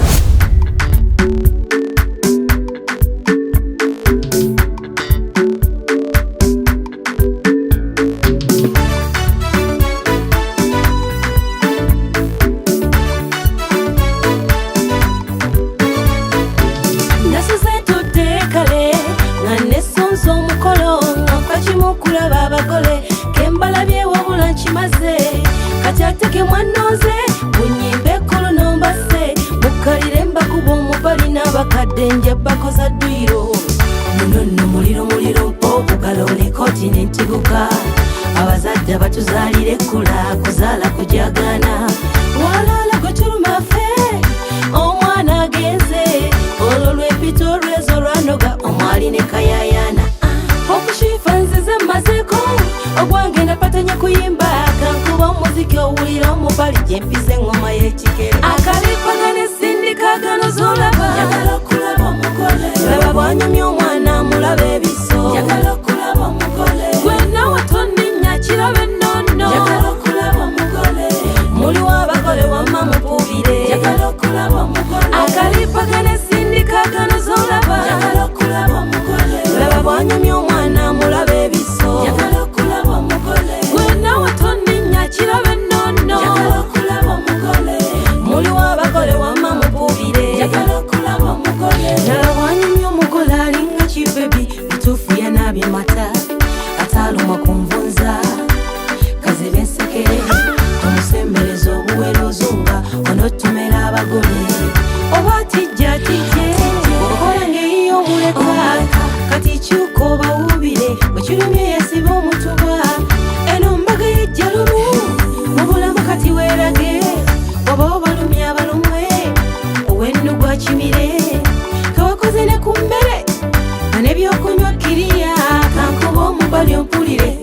Nasuze ntudde kale nga nesunze omukolo nga nfa kimu kulaba abagole kembalabye wabula nkimaze kati ate ke mwannonze munyimbe ekkulu nombase mukkalire mbakuba omubali n'abakadde nja bakoza dduyiro muno nno muliro muliro. Tuzaalire ekkula kuzaala kujagana. Walala gwe tulumafe omwana agenze, olwo lwempita olwezo lwanoga omwali ne kayayana. Okushifa nzize mmazeeko ogwange napatanya kuyimba, kankuba omuziki owulira omubali gyempisa eŋŋoma y'ekikere. Akalipagana esindikagano z'olaba, njagala okulaba omugole, laba bw'anyumya omwana mulaba ebiso, njagala okulaba omugole, gwe nawe tonninnya kirabe nnono, njagala okulaba omugole, muliwo abagole wamma mupuubire, njagala okulaba omugole. Akalipagana esindikagano z'olaba, njagala okulaba omugole, laba bw'anyumya omwana mulaba ebiso, njagala okulaba omugole, gwe nawe tonninnya kirabe nnono, njagala okulaba omugole, muliwo abagole wamma mupuubire, njagala okulaba omugole. Laba bw'anyumya omugole alinga kibebi, mutuufu yanaabye mata ataalumwa ku nvunza, kazibe ensekere tomusembereza obuwero ozunga onootumera abagole, oba tijja tijje okola ng'eyiyo omulekwa, kati kyuka obawuubire bwe kirumye yasiba omutuba. Eno mbaga yejja lumu mu bulamu kati weerage, oba obalumya abalumwe ow'ennugu akimire, kewakoze ne ku mmere nga n'ebyokunywa kkiriya, kankuba omubali ompulire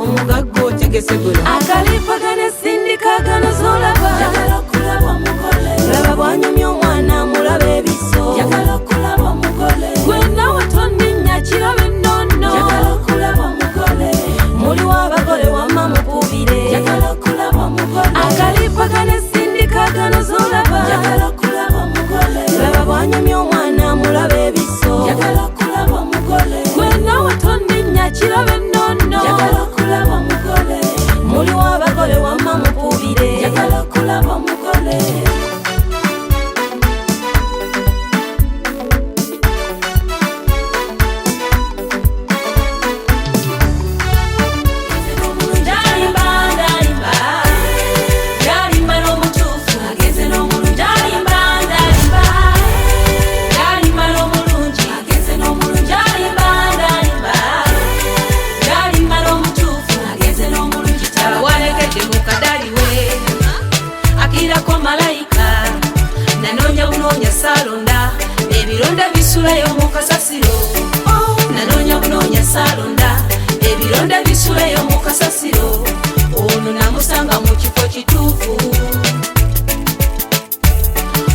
omugagga otegese guno. Akalipagana esindikagano z'olaba, njagala okulaba omugole, laba bw'anyumya omwana mulaba ebiso, njagala okulaba omugole, gwe nawe tonninnya kirabe nnono, njagala okulaba omugole, muliwo abagole wamma mupuubire, njagala okulaba omugole. Akalipagana esindikagano z'olaba, njagala okulaba omugole, laba bw'anyumya omwana mulaba ebiso, njagala okulaba omugole, gwe nawe tonninnya kirabe nnono, njagala okulaba omugole, muliwo abagole wamma mupuubire, njagala okulaba omugole. Ndalimba, ndalimba, ndalimba n'omutuufu agenze n'omulungi. Ndalimba, ndalimba, ndalimba n'omulungi agenze n'omulungi. Ndalimba, ndalimba, ndalimba n'omutuufu agenze n'omulungi. Walekedde mu kadaliwe akirako malayika, nanoonya bunoonya saalonda ebironda bisulayo mu kasasiro, nanoonya bunoonya saalonda ebironda bisulayo mu kasasiro, ono namusanga mu kifo kituufu,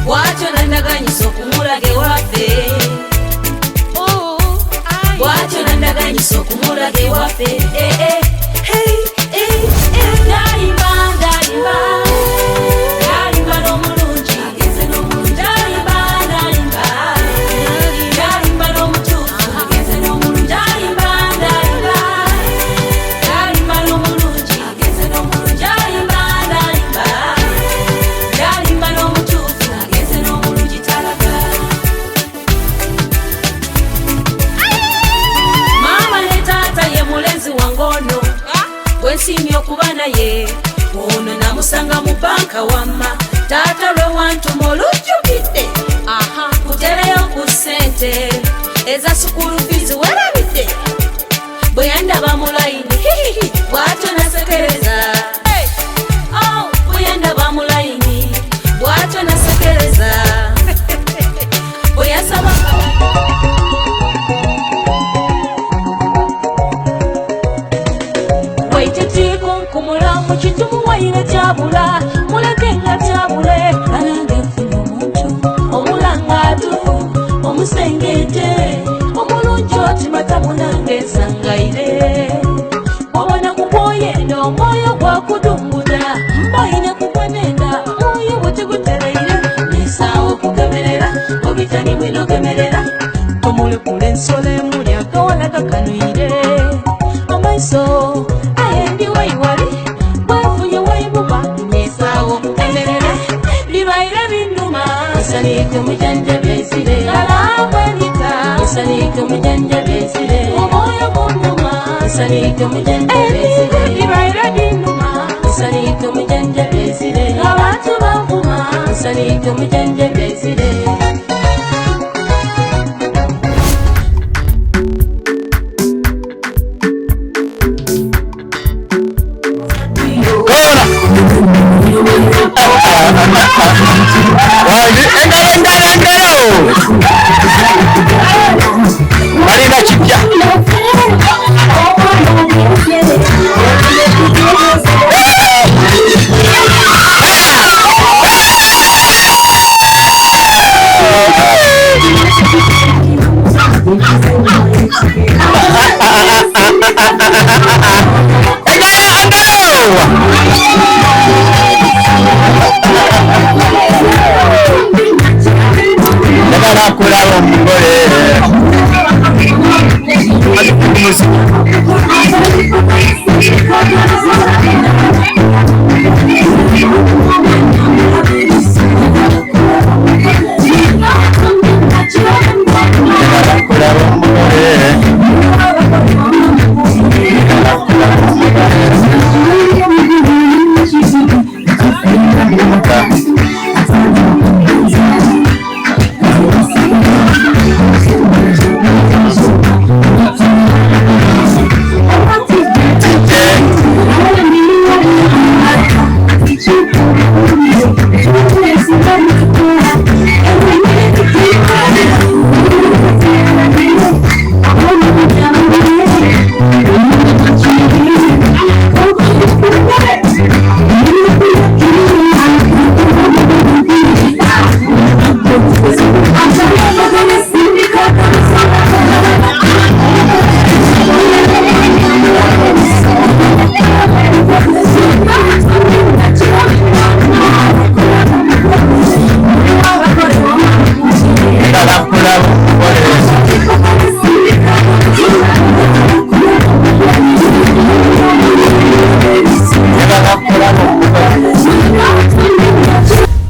bw'atyo nandaganyisa okumulaga ewaffe, bw'atyo nandaganyisa okumulaga ewaffe. Ndalimba, ndalimba, ndalimba n'omulungi agenze n'omulungi. Ndalimba, ndalimba, ndalimba n'omutuufu agenze n'omulungi. Ndalimba, ndalimba, ndalimba n'omulungi agenze n'omulungi. Ndalimba, ndalimba, ndalimba n'omutuufu agenze n'omulungi talaga. Maama ne taata ye mulenzi wange ono gwe nsiimye okuba naye, ono namusanga mu banka wamma, taata lwe wantuma olujjukidde kutereyo ku ssente eza sukulu fiizi werabidde, bwe yandaba mu layini hihihi bw'atyo nasekereza, bwe yandaba mu layini bw'atyo nasekereza, bwe yasaba. Waititikunkumula mu kintu muwaire kyabula, muleke nga kyabule, banange nfunye omuntu omulanga atufu omusengejje omulungi otimata munange nsangaire, wabona kukwoyenda omwoyo gwakudunguda mbaine kukwenenda mwoyo bwetigutereire nesaawa okukeberera obitani bwinogemerera tomulekula ensolo emuli akawala kakanwire amaiso ayendi waiwali bwefunye waibuba nesaawa okukemerera bibaire binuma nsanike mujanja byesire kalabwenita nsanike mujanja byesire omwoyo gunuma nsanike mujanja byesire bibaire binuma nsanike mujanja byesire abantu bavuma nsanike mujanja byesire. Engalo, engalo, engalo. Balina kipya. Engalo, engalo. Njagala kulaba omugole. Njagala kulaba omugole. Njagala kulaba omugole. Njagala kulaba omugole. Njagala kulaba omugole.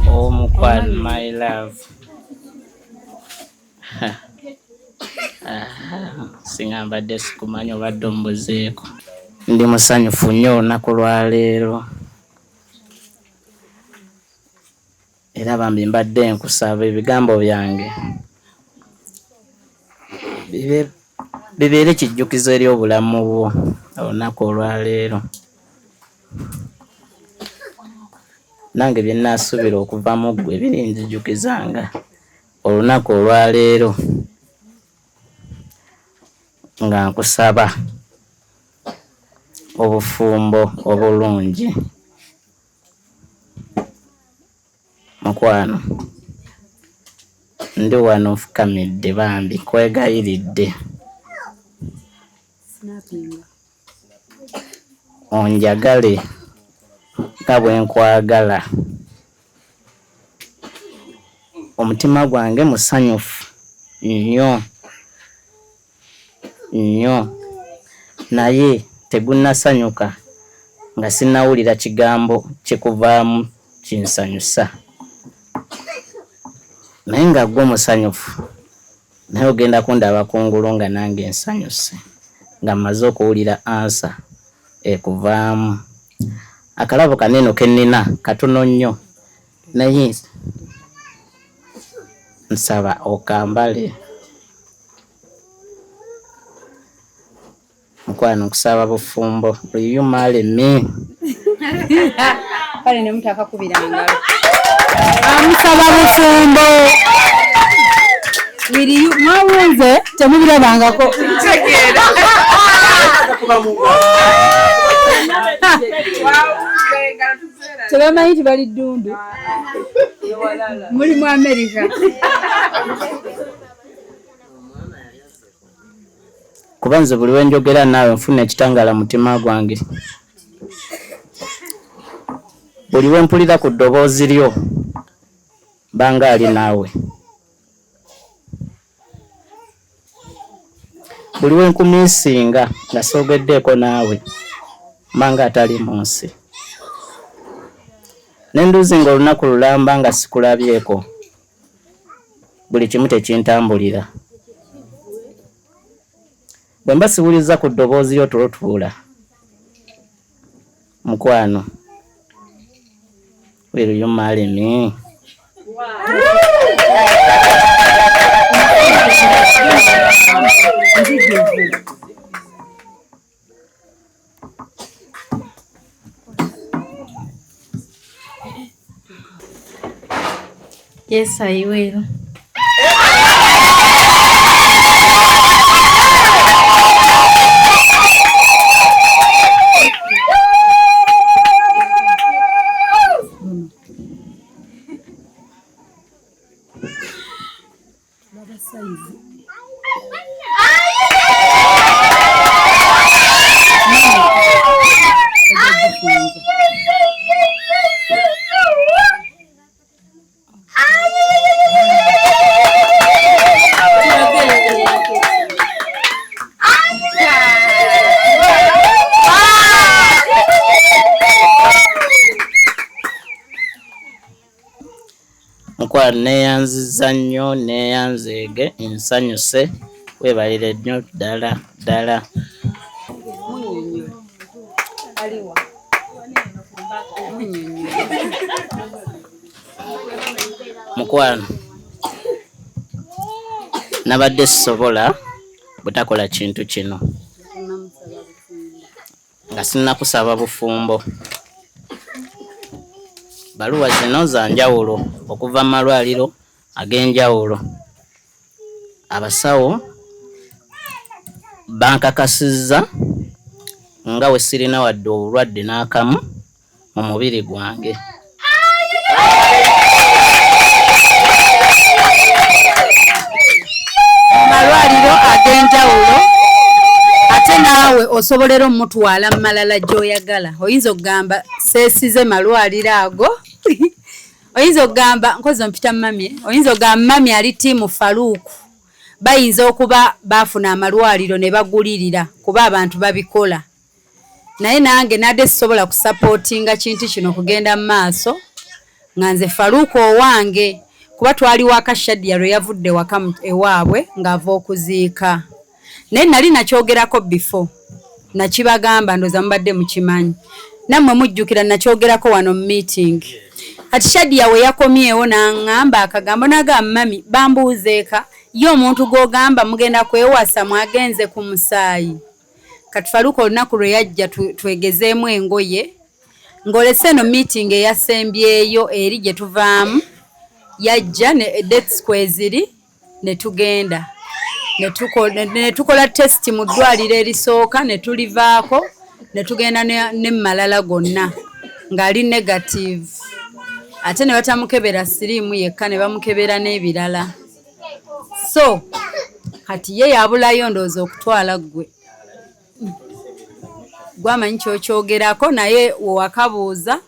Oh, mukwano, my love. Singa mbadde sikumanya obadde ombuzeeko. Ndi musanyufu nnyo olunaku lwaleero. Era bambi mbadde nkusaba ebigambo byange bibeere kijjukizo eri obulamu bwo olunaku olwaleero. Nange bye nnaasuubira okuva mu ggwe birinzijukizanga olunaku olwaleero nga nkusaba obufumbo obulungi. Mukwano, ndi wano nfukamidde bambi nkwegayiridde onjagale nga bwe nkwagala. Omutima gwange musanyufu nnyo nnyo, naye tegunnasanyuka nga sinnawulira kigambo kikuvaamu kinsanyusa. Naye nga ggwe musanyufu, naye ogenda kundaba kungulu nga nange nsanyuse nga mmaze okuwulira ansa ekuvaamu. Akalabo kaneno ke nnina katono nnyo, naye nsaba okambale. Mukwano nkusaba bufumbo. Will you marry me? Kale ne mutakakubira ngalo. Amusaba bufumbo. Will you mwawunze temubirabangako. Tebamanyi nti bali ddundu. Muli mu America. Kuba nze buli we njogera naawe nfuna ekitangaala mu mutima gwange. Buli we mpulira ku ddoboozi lyo mbanga ali naawe. Buli we nkumiisinga nga soogeddeeko naawe mbanga atali mu nsi. Ne nduuzinga olunaku lulamba nga sikulabyeko, buli kimu tekintambulira. Bwe mba siwulizza ku ddoboozi lyo tulo tuula. Mukwano, will you marry me? Yes, I will. Mukwano neeyanzizza nnyo neeyanzeege nsanyuse weebalire nnyo ddala ddala. Mukwano nabadde sisobola butakola kintu kino nga sinnakusaba bufumbo. Baluwa zino za njawulo okuva mu malwaliro ag'enjawulo. Abasawo bankakasizza nga we sirina wadde obulwadde n'akamu mu mubiri gwange. Malwaliro ag'enjawulo ate naawe osobolera omutwala mu malala gy'oyagala. Oyinza okugamba seesize malwaliro ago. Oyinza okugamba nkozi ompita mami, oyinza okugamba mami ali ttiimu Faruku. Bayinza okuba baafuna amalwaliro ne bagulirira kuba abantu babikola. Naye nange nadde sisobola kusapootinga kintu kino kugenda mu maaso nga nze Faruku owange kuba twali waka Shadia lwe yavudde waka ewaabwe ng'ava okuziika. Naye nali nakyogerako before, nakibagamba ndowooza mubadde mukimanyi. Nammwe mujjukira nakyogerako wano mu meeting. Kati Shadia we yakomyewo n'aŋŋamba akagambo n'agamba mami bambuuza eka ye omuntu gw'ogamba mugenda kwewasa mwagenze ku musaayi. Kati Faruku olunaku lwe yajja twegezeemu engoye ng'olese eno meeting eyasembyeyo eri gye tuvaamu yajja ne dates kweziri ne tugenda ne tukola test mu ddwaliro erisooka ne tulivaako ne tugenda ne malala gonna ng'ali negative. Ate ne batamukebera siriimu yekka ne bamukebera n'ebirala. So kati ye yabulayo ndowooza okutwala ggwe gwamanyi ky'okyogerako naye wewakabuuza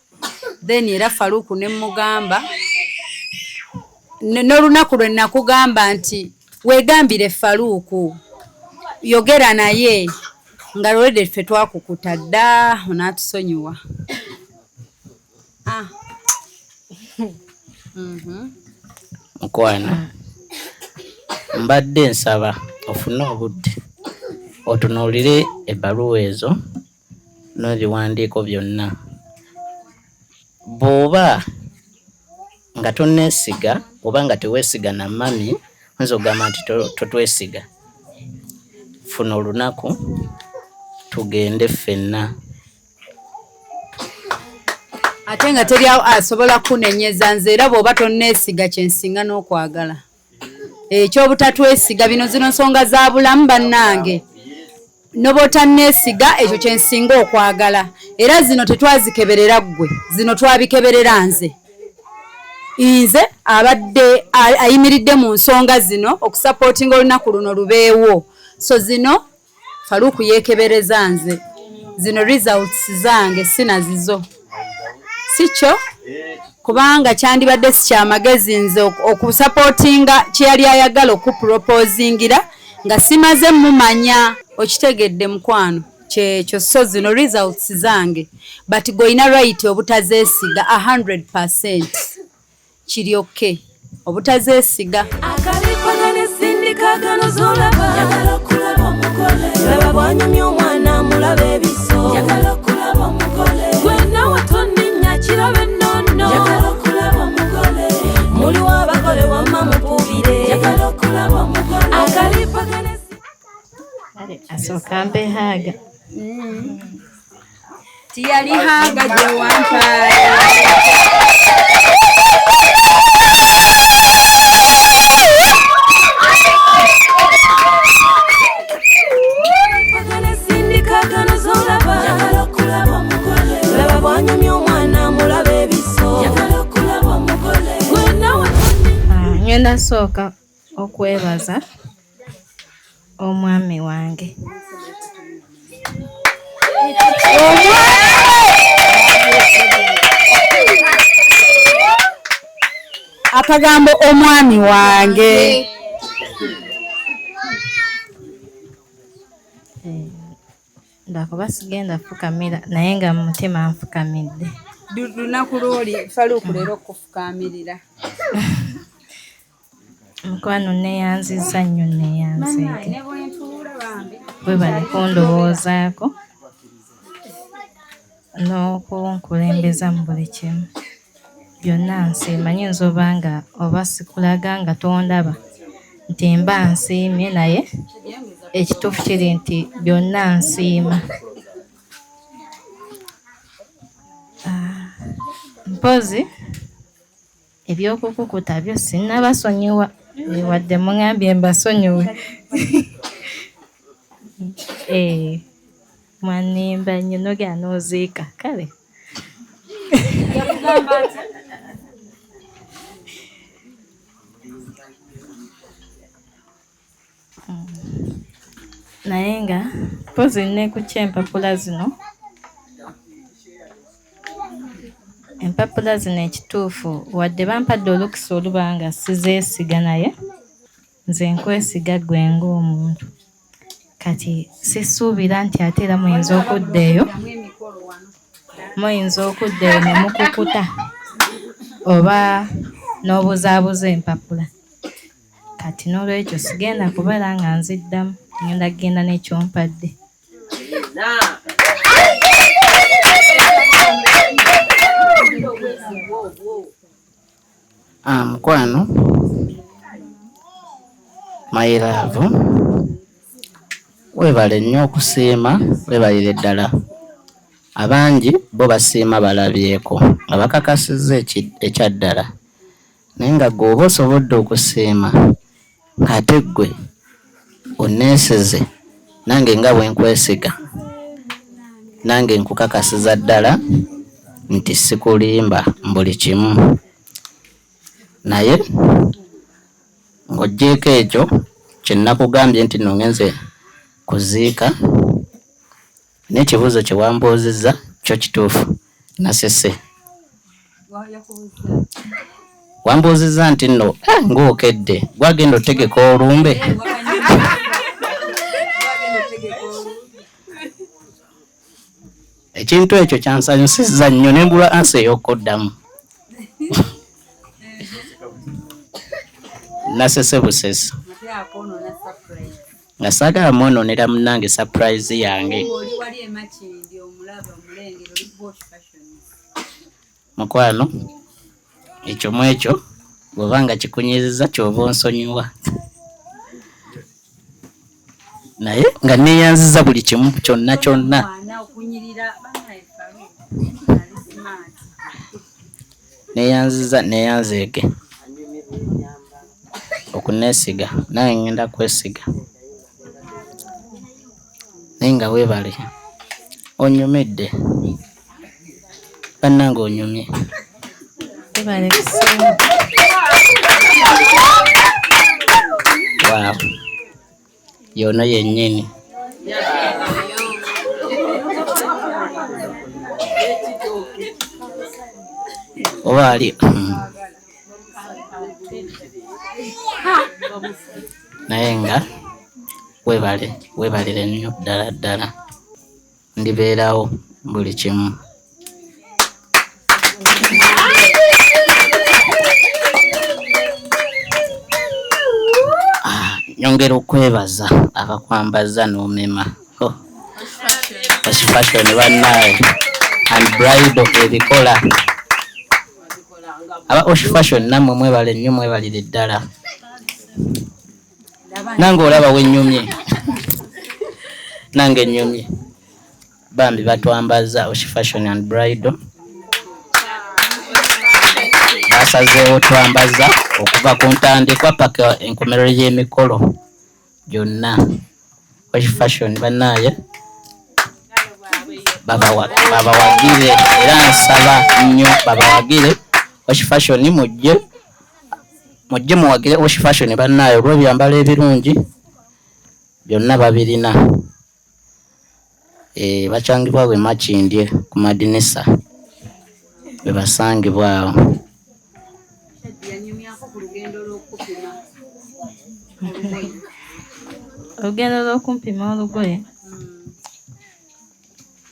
then era Faruku ne mugamba n'olunaku lwe nakugamba nti weegambire Faruku yogera naye nga lwedde ffe twakukuta dda onaatusonyiwa. Mukwano mbadde nsaba ofune obudde otunuulire ebbaluwa ezo n'ebiwandiiko byonna. Bw'oba nga tonneesiga oba nga teweesiga na mami oyinza okugamba nti totwesiga. Funa olunaku tugende ffenna. Ate nga teri asobola kunenyeza nze era bw'oba tonneesiga kye nsinga n'okwagala. Ekyobutatwesiga bino zino nsonga za bulamu bannange. N'obwotanneesiga ekyo kye nsinga okwagala. Era zino tetwazikeberera ggwe, zino twabikeberera nze. Nze abadde ayimiridde mu nsonga zino okusapootinga olunaku luno lubeewo. So zino Faruku yeekebereza nze. Zino results zange sinazizo. Si kyo? Kubanga kyandibadde si kyamagezi nze okusapootinga kye yali ayagala okuproposingira nga simaze mumanya. Okitegedde mukwano kyekyo. So zino results zange but goyina right obutazeesiga 100% kiri okay obutazeesiga. Akalipagane sindikagano zolaba njagala okulaba omugole laba bwanyumya omwana mulaba ebiso njagala okulaba omugole gwe nawe tonninnya kirabe nnono njagala okulaba omugole muli w'abagole wamma mupuubire njagala okulaba omugole akalipagane. Asooka mpe hug. Tiyali hug gye wampaye. Ngenda sooka okwebaza omwami wange. Akagambo omwami wange. Ndakuba sigenda fukamira naye nga mu mutima nfukamidde. Lunaku lwoli Faluuku leero okufukamirira. Mukwano neeyanzizza nnyo neeyanzeege. Webale kundowoozaako n'okunkulembeza mu buli kimu. Byonna nsiima nnyinza oba nga oba sikulaga nga tondaba nti mba nsiimye naye ekituufu kiri nti byonna nsiima. Mpozzi ebyokukukuta byo sinnabasonyiwa wadde mungambye mbasonyiwe. Mwanimba nnyo n'ogenda n'oziika kale. Naye nga mpozzi ne ku ky'empapula zino. Empapula zino ekituufu wadde bampadde olukisa oluba nga sizeesiga naye nze nkwesiga ggwe ng'omuntu. Kati sisuubira nti ate era muyinza okudda eyo ne mukukuta oba n'obuzaabuza empapula. Kati n'olwekyo sigenda kubeera nga nziddamu, ngenda kugenda n'ekyompadde. Mukwano, my love, weebale nnyo okusiima, weebalire ddala. Abangi bo basiima balabyeko nga bakakasizza ekyaddala. Naye nga ggwe oba osobodde okusiima ng'ate ggwe onneeseze nange nga bwe nkwesiga, nange nkukakasiza ddala nti sikulimba buli kimu. Naye ng'oggyeeko ekyo kye nakugambye nti nno ngenze kuziika, n'ekibuuzo kye wambuuzizza kyo kituufu nasese. Wambuuzizza nti nno ng'okedde gwagenda otegeka olumbe. Ekintu ekyo kyansanyusizza nnyo ne mbulwa ansa ey'okuddamu. Nasese busesi. Nga saagala mwonoonera munnange surprise yange. Mukwano, ekyo mu ekyo bw'oba nga kikunyizizza ky'oba onsonyiwa. Naye nga neeyanzizza buli kimu kyonna kyonna. Neeyanzizza neeyanzeege okuneesiga nange ngenda kwesiga. Naye nga weebale onyumidde bannange onyumye. Waaw, y'ono yennyini. Oba ali naye nga weebale weebalire nnyo ddala ddala ndibeerawo buli kimu. Nyongera okwebaza abakwambaza n'omema. Fashion bannaaye and bridal ebikola. Aba Osh Fashion nammwe mwebale nnyo mwebalire ddala. Nange olaba wennyumye. Nange nnyumye. Bambi batwambaza Osh Fashion and Bridal. Basazeewo twambaza okuva ku ntandikwa paka enkomerero y'emikolo gyonna. Osh Fashion bannaaye babawagire era nsaba nnyo babawagire. Osh Fashion mujje Mujje muwagire Osh Fashion bannaaye olw'ebyambalo ebirungi byonna babirina. Bakyangibwa bwe Makindye ku madinisa bwe basangibwa awo. Olugendo lw'okumpima olugoye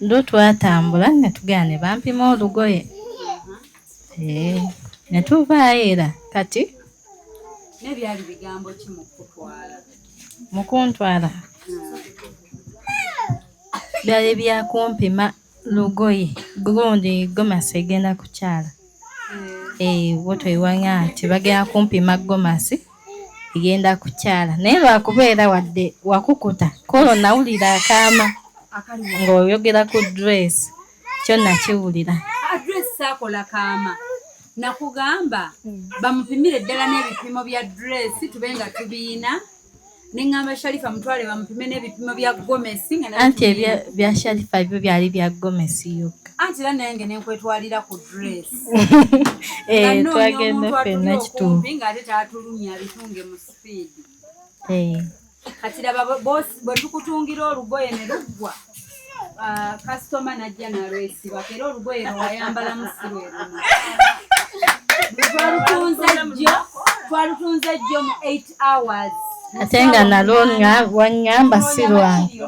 lwo twatambula ne tugenda ne bampima olugoye ne tuvaayo era kati Nebyali bigambo ki mu kutwala? Mu kuntwala byali bya kumpima lugoye gundi gomasi egenda kukyala. Bwotwewanya nti bagenda kumpima gomasi egenda kukyala, naye lwakubeera wadde wakukuta kolo nawulira akaama ng'oyogera ku dress kyo nakiwulira. Dress saakola kaama, nakugamba bamupimire ddala n'ebipimo bya dress tube nga tubiina, neŋŋamba Sharifa mutwale bamupime n'ebipimo bya gomesi. Anti ebya Sharifa byo byali bya gomesi yokka. Anti era nange nenkwetwalira ku dress. Twagenda ffenna kituufu. Ng'ate taatulumya abitunge mu speed. Kati laba bwe tukutungira olugoye ne luggwa, kasitoma najja nalwesibako era olugoye lwewayambalamu si lwe luno. Twalutunze jjo mu 8 hours. Ate nga nalwo waŋŋamba si lwange.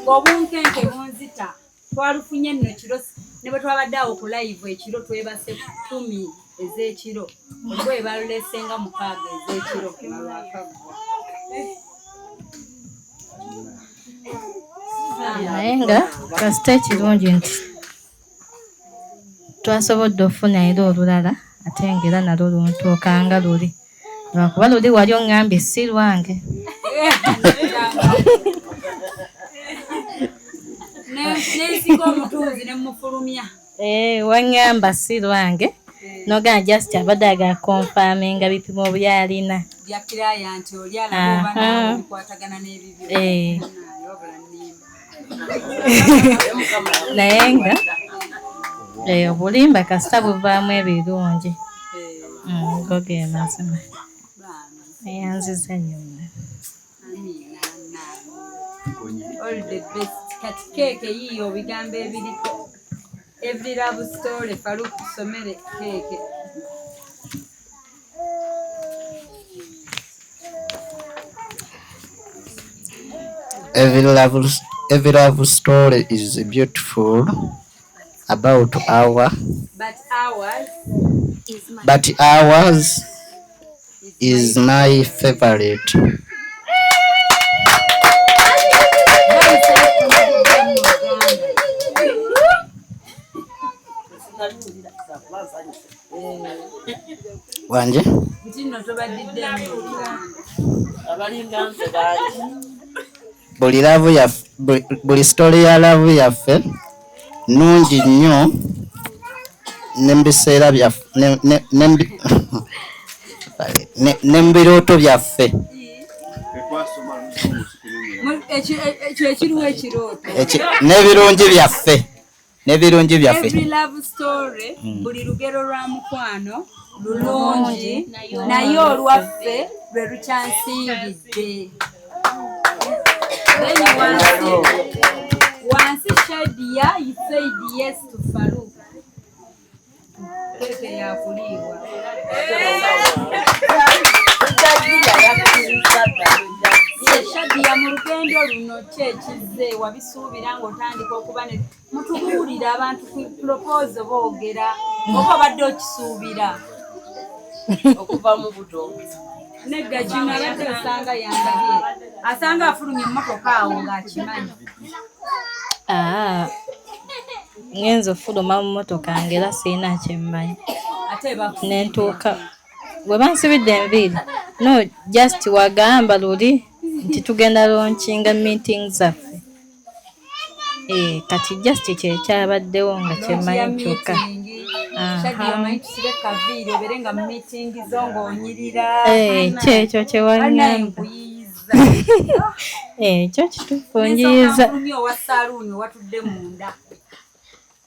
Ng'obunkenke bunzita. Twalufunye nno kiro ne bwe twabadde awo ku live ekiro twebase 10 ez'ekiro. Olugoye balulese nga 6 ez'ekiro nga lwakaggwa. Naye nga kasita ekirungi nti twasobodde okufuna era olulala ate ng'era nalwo luntuuka nga luli. Lwakuba luli wali oŋŋambye si lwange. Nensiga omutunzi ne mufulumya. Waŋŋamba si lwange. Nogamba just abadde ayagala konfaminga bipimo by'alina. Bya kiraya nti oli alaba oba naawe bikwatagana n'ebibyo. Naye nga obulimba kasita buvaamu ebirungi. Go ge mazima. Neyanziza nnyo. All the best. Kati keeke yiiyo ebigambo ebiriko. Every love story, Farouk tusomere keeke. Every love story is beautiful about our but ours is my favorite. Wanje? Buli love yaffe, buli story ya love yaffe nnungi nnyo ne mu biseera byaffe ne mu birooto byaffe. N'ebirungi byaffe. N'ebirungi byaffe. Every love story, buli lugero lwa mukwano lulungi naye olwaffe lwe lukyansingidde. Then wansi Shadia, you said yes to Farouk. Keke yakuliibwa. Shadia mu lugendo luno ki ekizze wabisuubira ng'otandika okuba ne mutubuulira abantu ku proposal boogera oba obadde okisuubira okuva mu buto. Nedda kino abadde osanga yandabye asanga afulumye emmotoka awo ng'akimanyi. Ngenze ofuluma mu mmotoka ng'era sirina kye mmanyi. Nentuuka bwe bansibidde enviiri no just wagamba luli nti tugenda launchinga meeting zaffe. Kati just kye kyabaddewo nga kye mmanyi kyokka. Kyekyo kye waŋŋamba. Ekyo kituufu njiyiza. Owa saluuni watudde munda.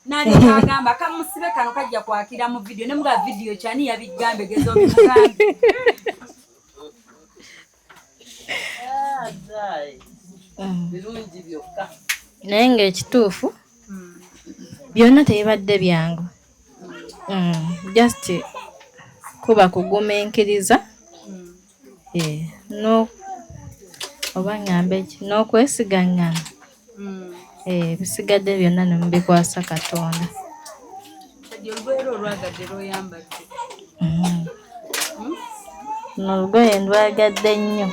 Naleka agamba kamusibe kano kajja kwakira mu video ne muga video kyani yabigambe gezo bimugambe. Birungi byokka. Naye ng'ekituufu byonna tebibadde byangu. Just kuba kugumiikiriza no oba ngambe ki n'okwesigaŋŋana. Ebisigadde byonna ne mubikwasa Katonda. Kati olugoye lwo olwagadde lw'oyambadde. Luno olugoye ndwagadde nnyo.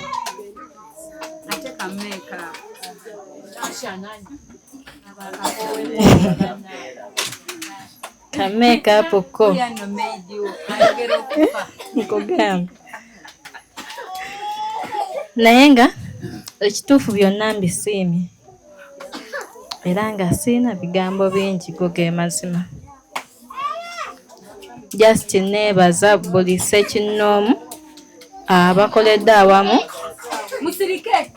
Ate ka makeup. Ka makeup ko. Oya nno maid wo ayogera okufa. Nkugamba. Naye nga ekituufu byonna mbisiimye. Era nga sirina bigambo bingi go ge mazima. Just neebaza buli ssekinnoomu abakoledde awamu. Musirike.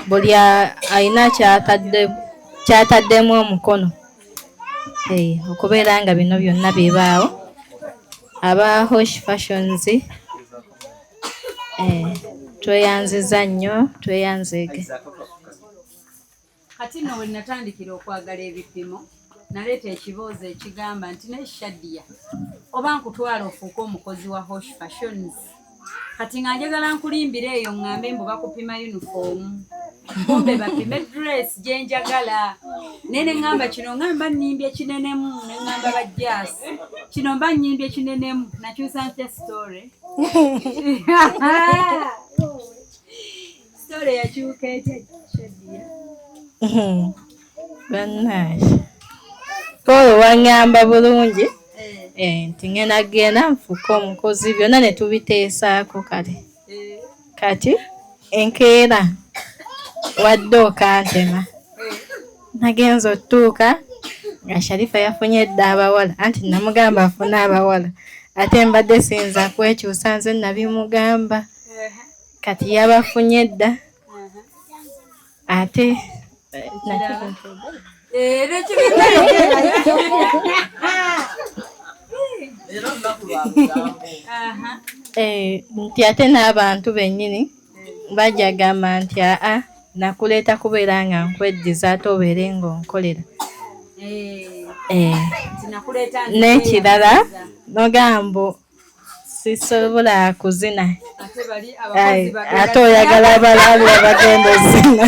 Buli alina kyataddemu omukono. Okubeera nga bino byonna bibaawo. Aba Hosh Fashions tweyanziza nnyo, tweyanzeege. Kati nno we natandikira okwagala ebipimo naleeta ekiboozi ekigamba nti ne Shadia oba nkutwala ofuuke omukozi wa Hosh Fashions. Kati nga njagala nkulimbire eyo ŋŋambe mbu bakupima uniform, kumbe bapime dress gye njagala. Naye ne ŋŋamba kino ŋŋamba nnimbye kinenemu, ne ŋŋamba bajjaasi kino mba nnyimbye kinenemu, nakyusa ntya story? Story yakyuka etya Shadia? Bannange, Paul waŋŋamba bulungi nti ngenda genda nfuuke omukozi byonna ne tubiteesaako kale. Kati enkeera wadde okantema. Nagenze otuuka nga Sharifa yafunye dda abawala, anti namugamba afune abawala. Ate mbadde siyinza kwekyusa nze nabimugamba. Kati yabafunye dda. Ate nti ate n'abantu bennyini bajja gamba nti aa nakuleeta kubeera nga nkweddiza ate obeere ng'onkolera. N'ekirala n'ogamba sisobola kuzina ate oyagala abalalu abagenda ozina.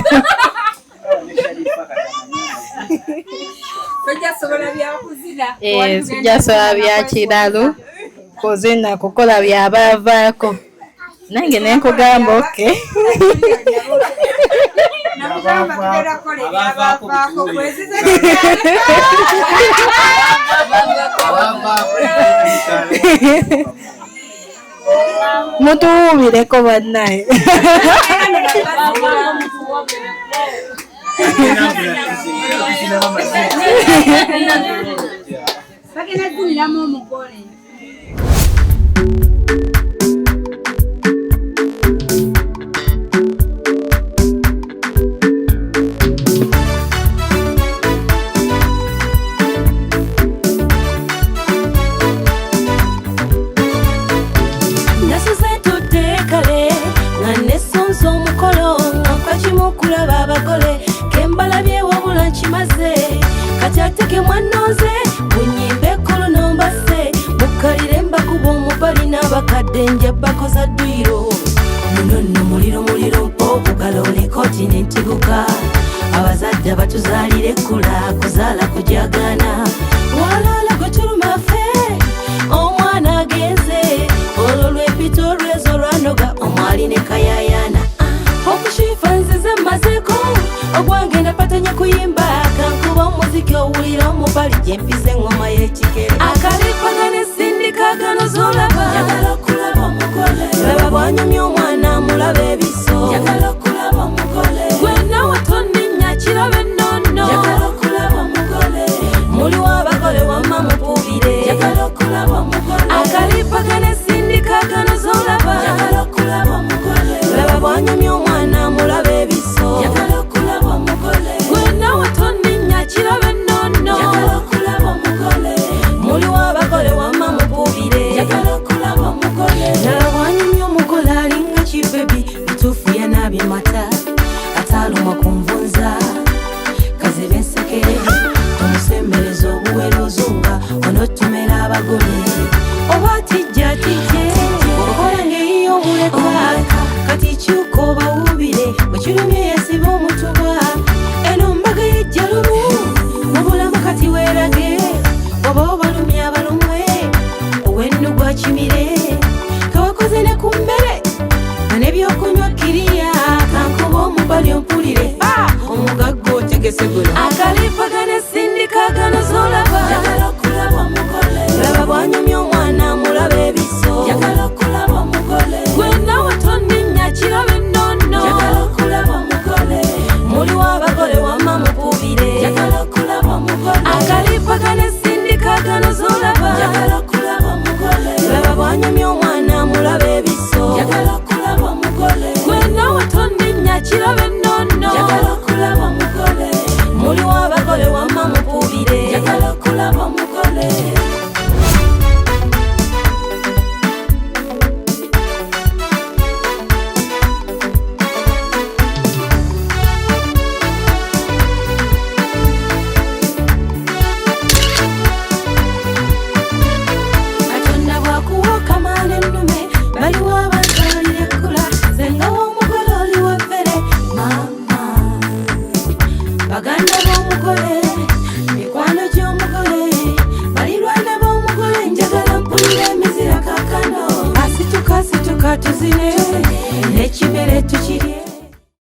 Sijja sobola bya kiralu kuzina kukola byabaavaako. Nange ne nkugamba okay. Mutuwuubireko bannaye. Bagenda ziniramu omugole. Nasuze ntudde kale nga nesunze omukolo nga nfa kimu kulaba abagole kembalabye wabula nkimaze kati ate ke mwannonze munyimbe ekkulu nombase mukkalire mbakuba omubali n'abakadde nja bakoza dduyiro muno nno muliro muliro mpa obugalo olekoti nentiguka abazadde abatuzaalira ekkula kuzaala kujagaana walala gwe tuluma ffe omwana agenze olwo lwempita olwezo lwanoga omwali ne kayayaana. Okushifa nzize mmazeeko ogwange napatanye kuyimba kankuba omuziki owulira omubali gye mpisa eŋŋoma y'ekikere akalipagana esindikagano z'olaba njagala okulaba omugole laba bw'anyumya omwana mulaba ebiso njagala okulaba omugole gwe nawe tonninnya kirabe nnono njagala okulaba omugole muliwo abagole wamma mupuubire njagala okulaba omugole akalipagana esindikagano z'olaba njagala okulaba omugole laba bw'anyumya omwana mulaba ebiso njagala okulaba omugole gwe nawe tonninnya kirabe nnono njagala okulaba nkusiimire kawakoze ne ku mmere n'ebyokunywa kiriya kankuba omubali ompulire omugagga otegese guno akalipagana sindikagano zolaba njagala okulaba omugole laba bwanyumya omwana mulaba ebiso njagala okulaba omugole gwe nawe tonninya kirabe nnono njagala okulaba omugole muliwo abagole wamma mukubire njagala okulaba omugole akalipagana sindikagano zolaba njagala okulaba omugole laba bwanyumya omwana mulaba ebiso njagala okulaba omugole gwe nawe tonninya kirabe nnono njagala okulaba omugole muliwo abagole wamma mukubire njagala okulaba omugole. Katonda bw'akuwa okamaala ennume baliwo abanzaalira ekkula senga w'omugole oli w'emmere maama baganda b'omugole mikwano gy'omugole balirwana b'omugole njagala mpulira emizira kaakano asituka asituka tuzine n'ekimere tukirye.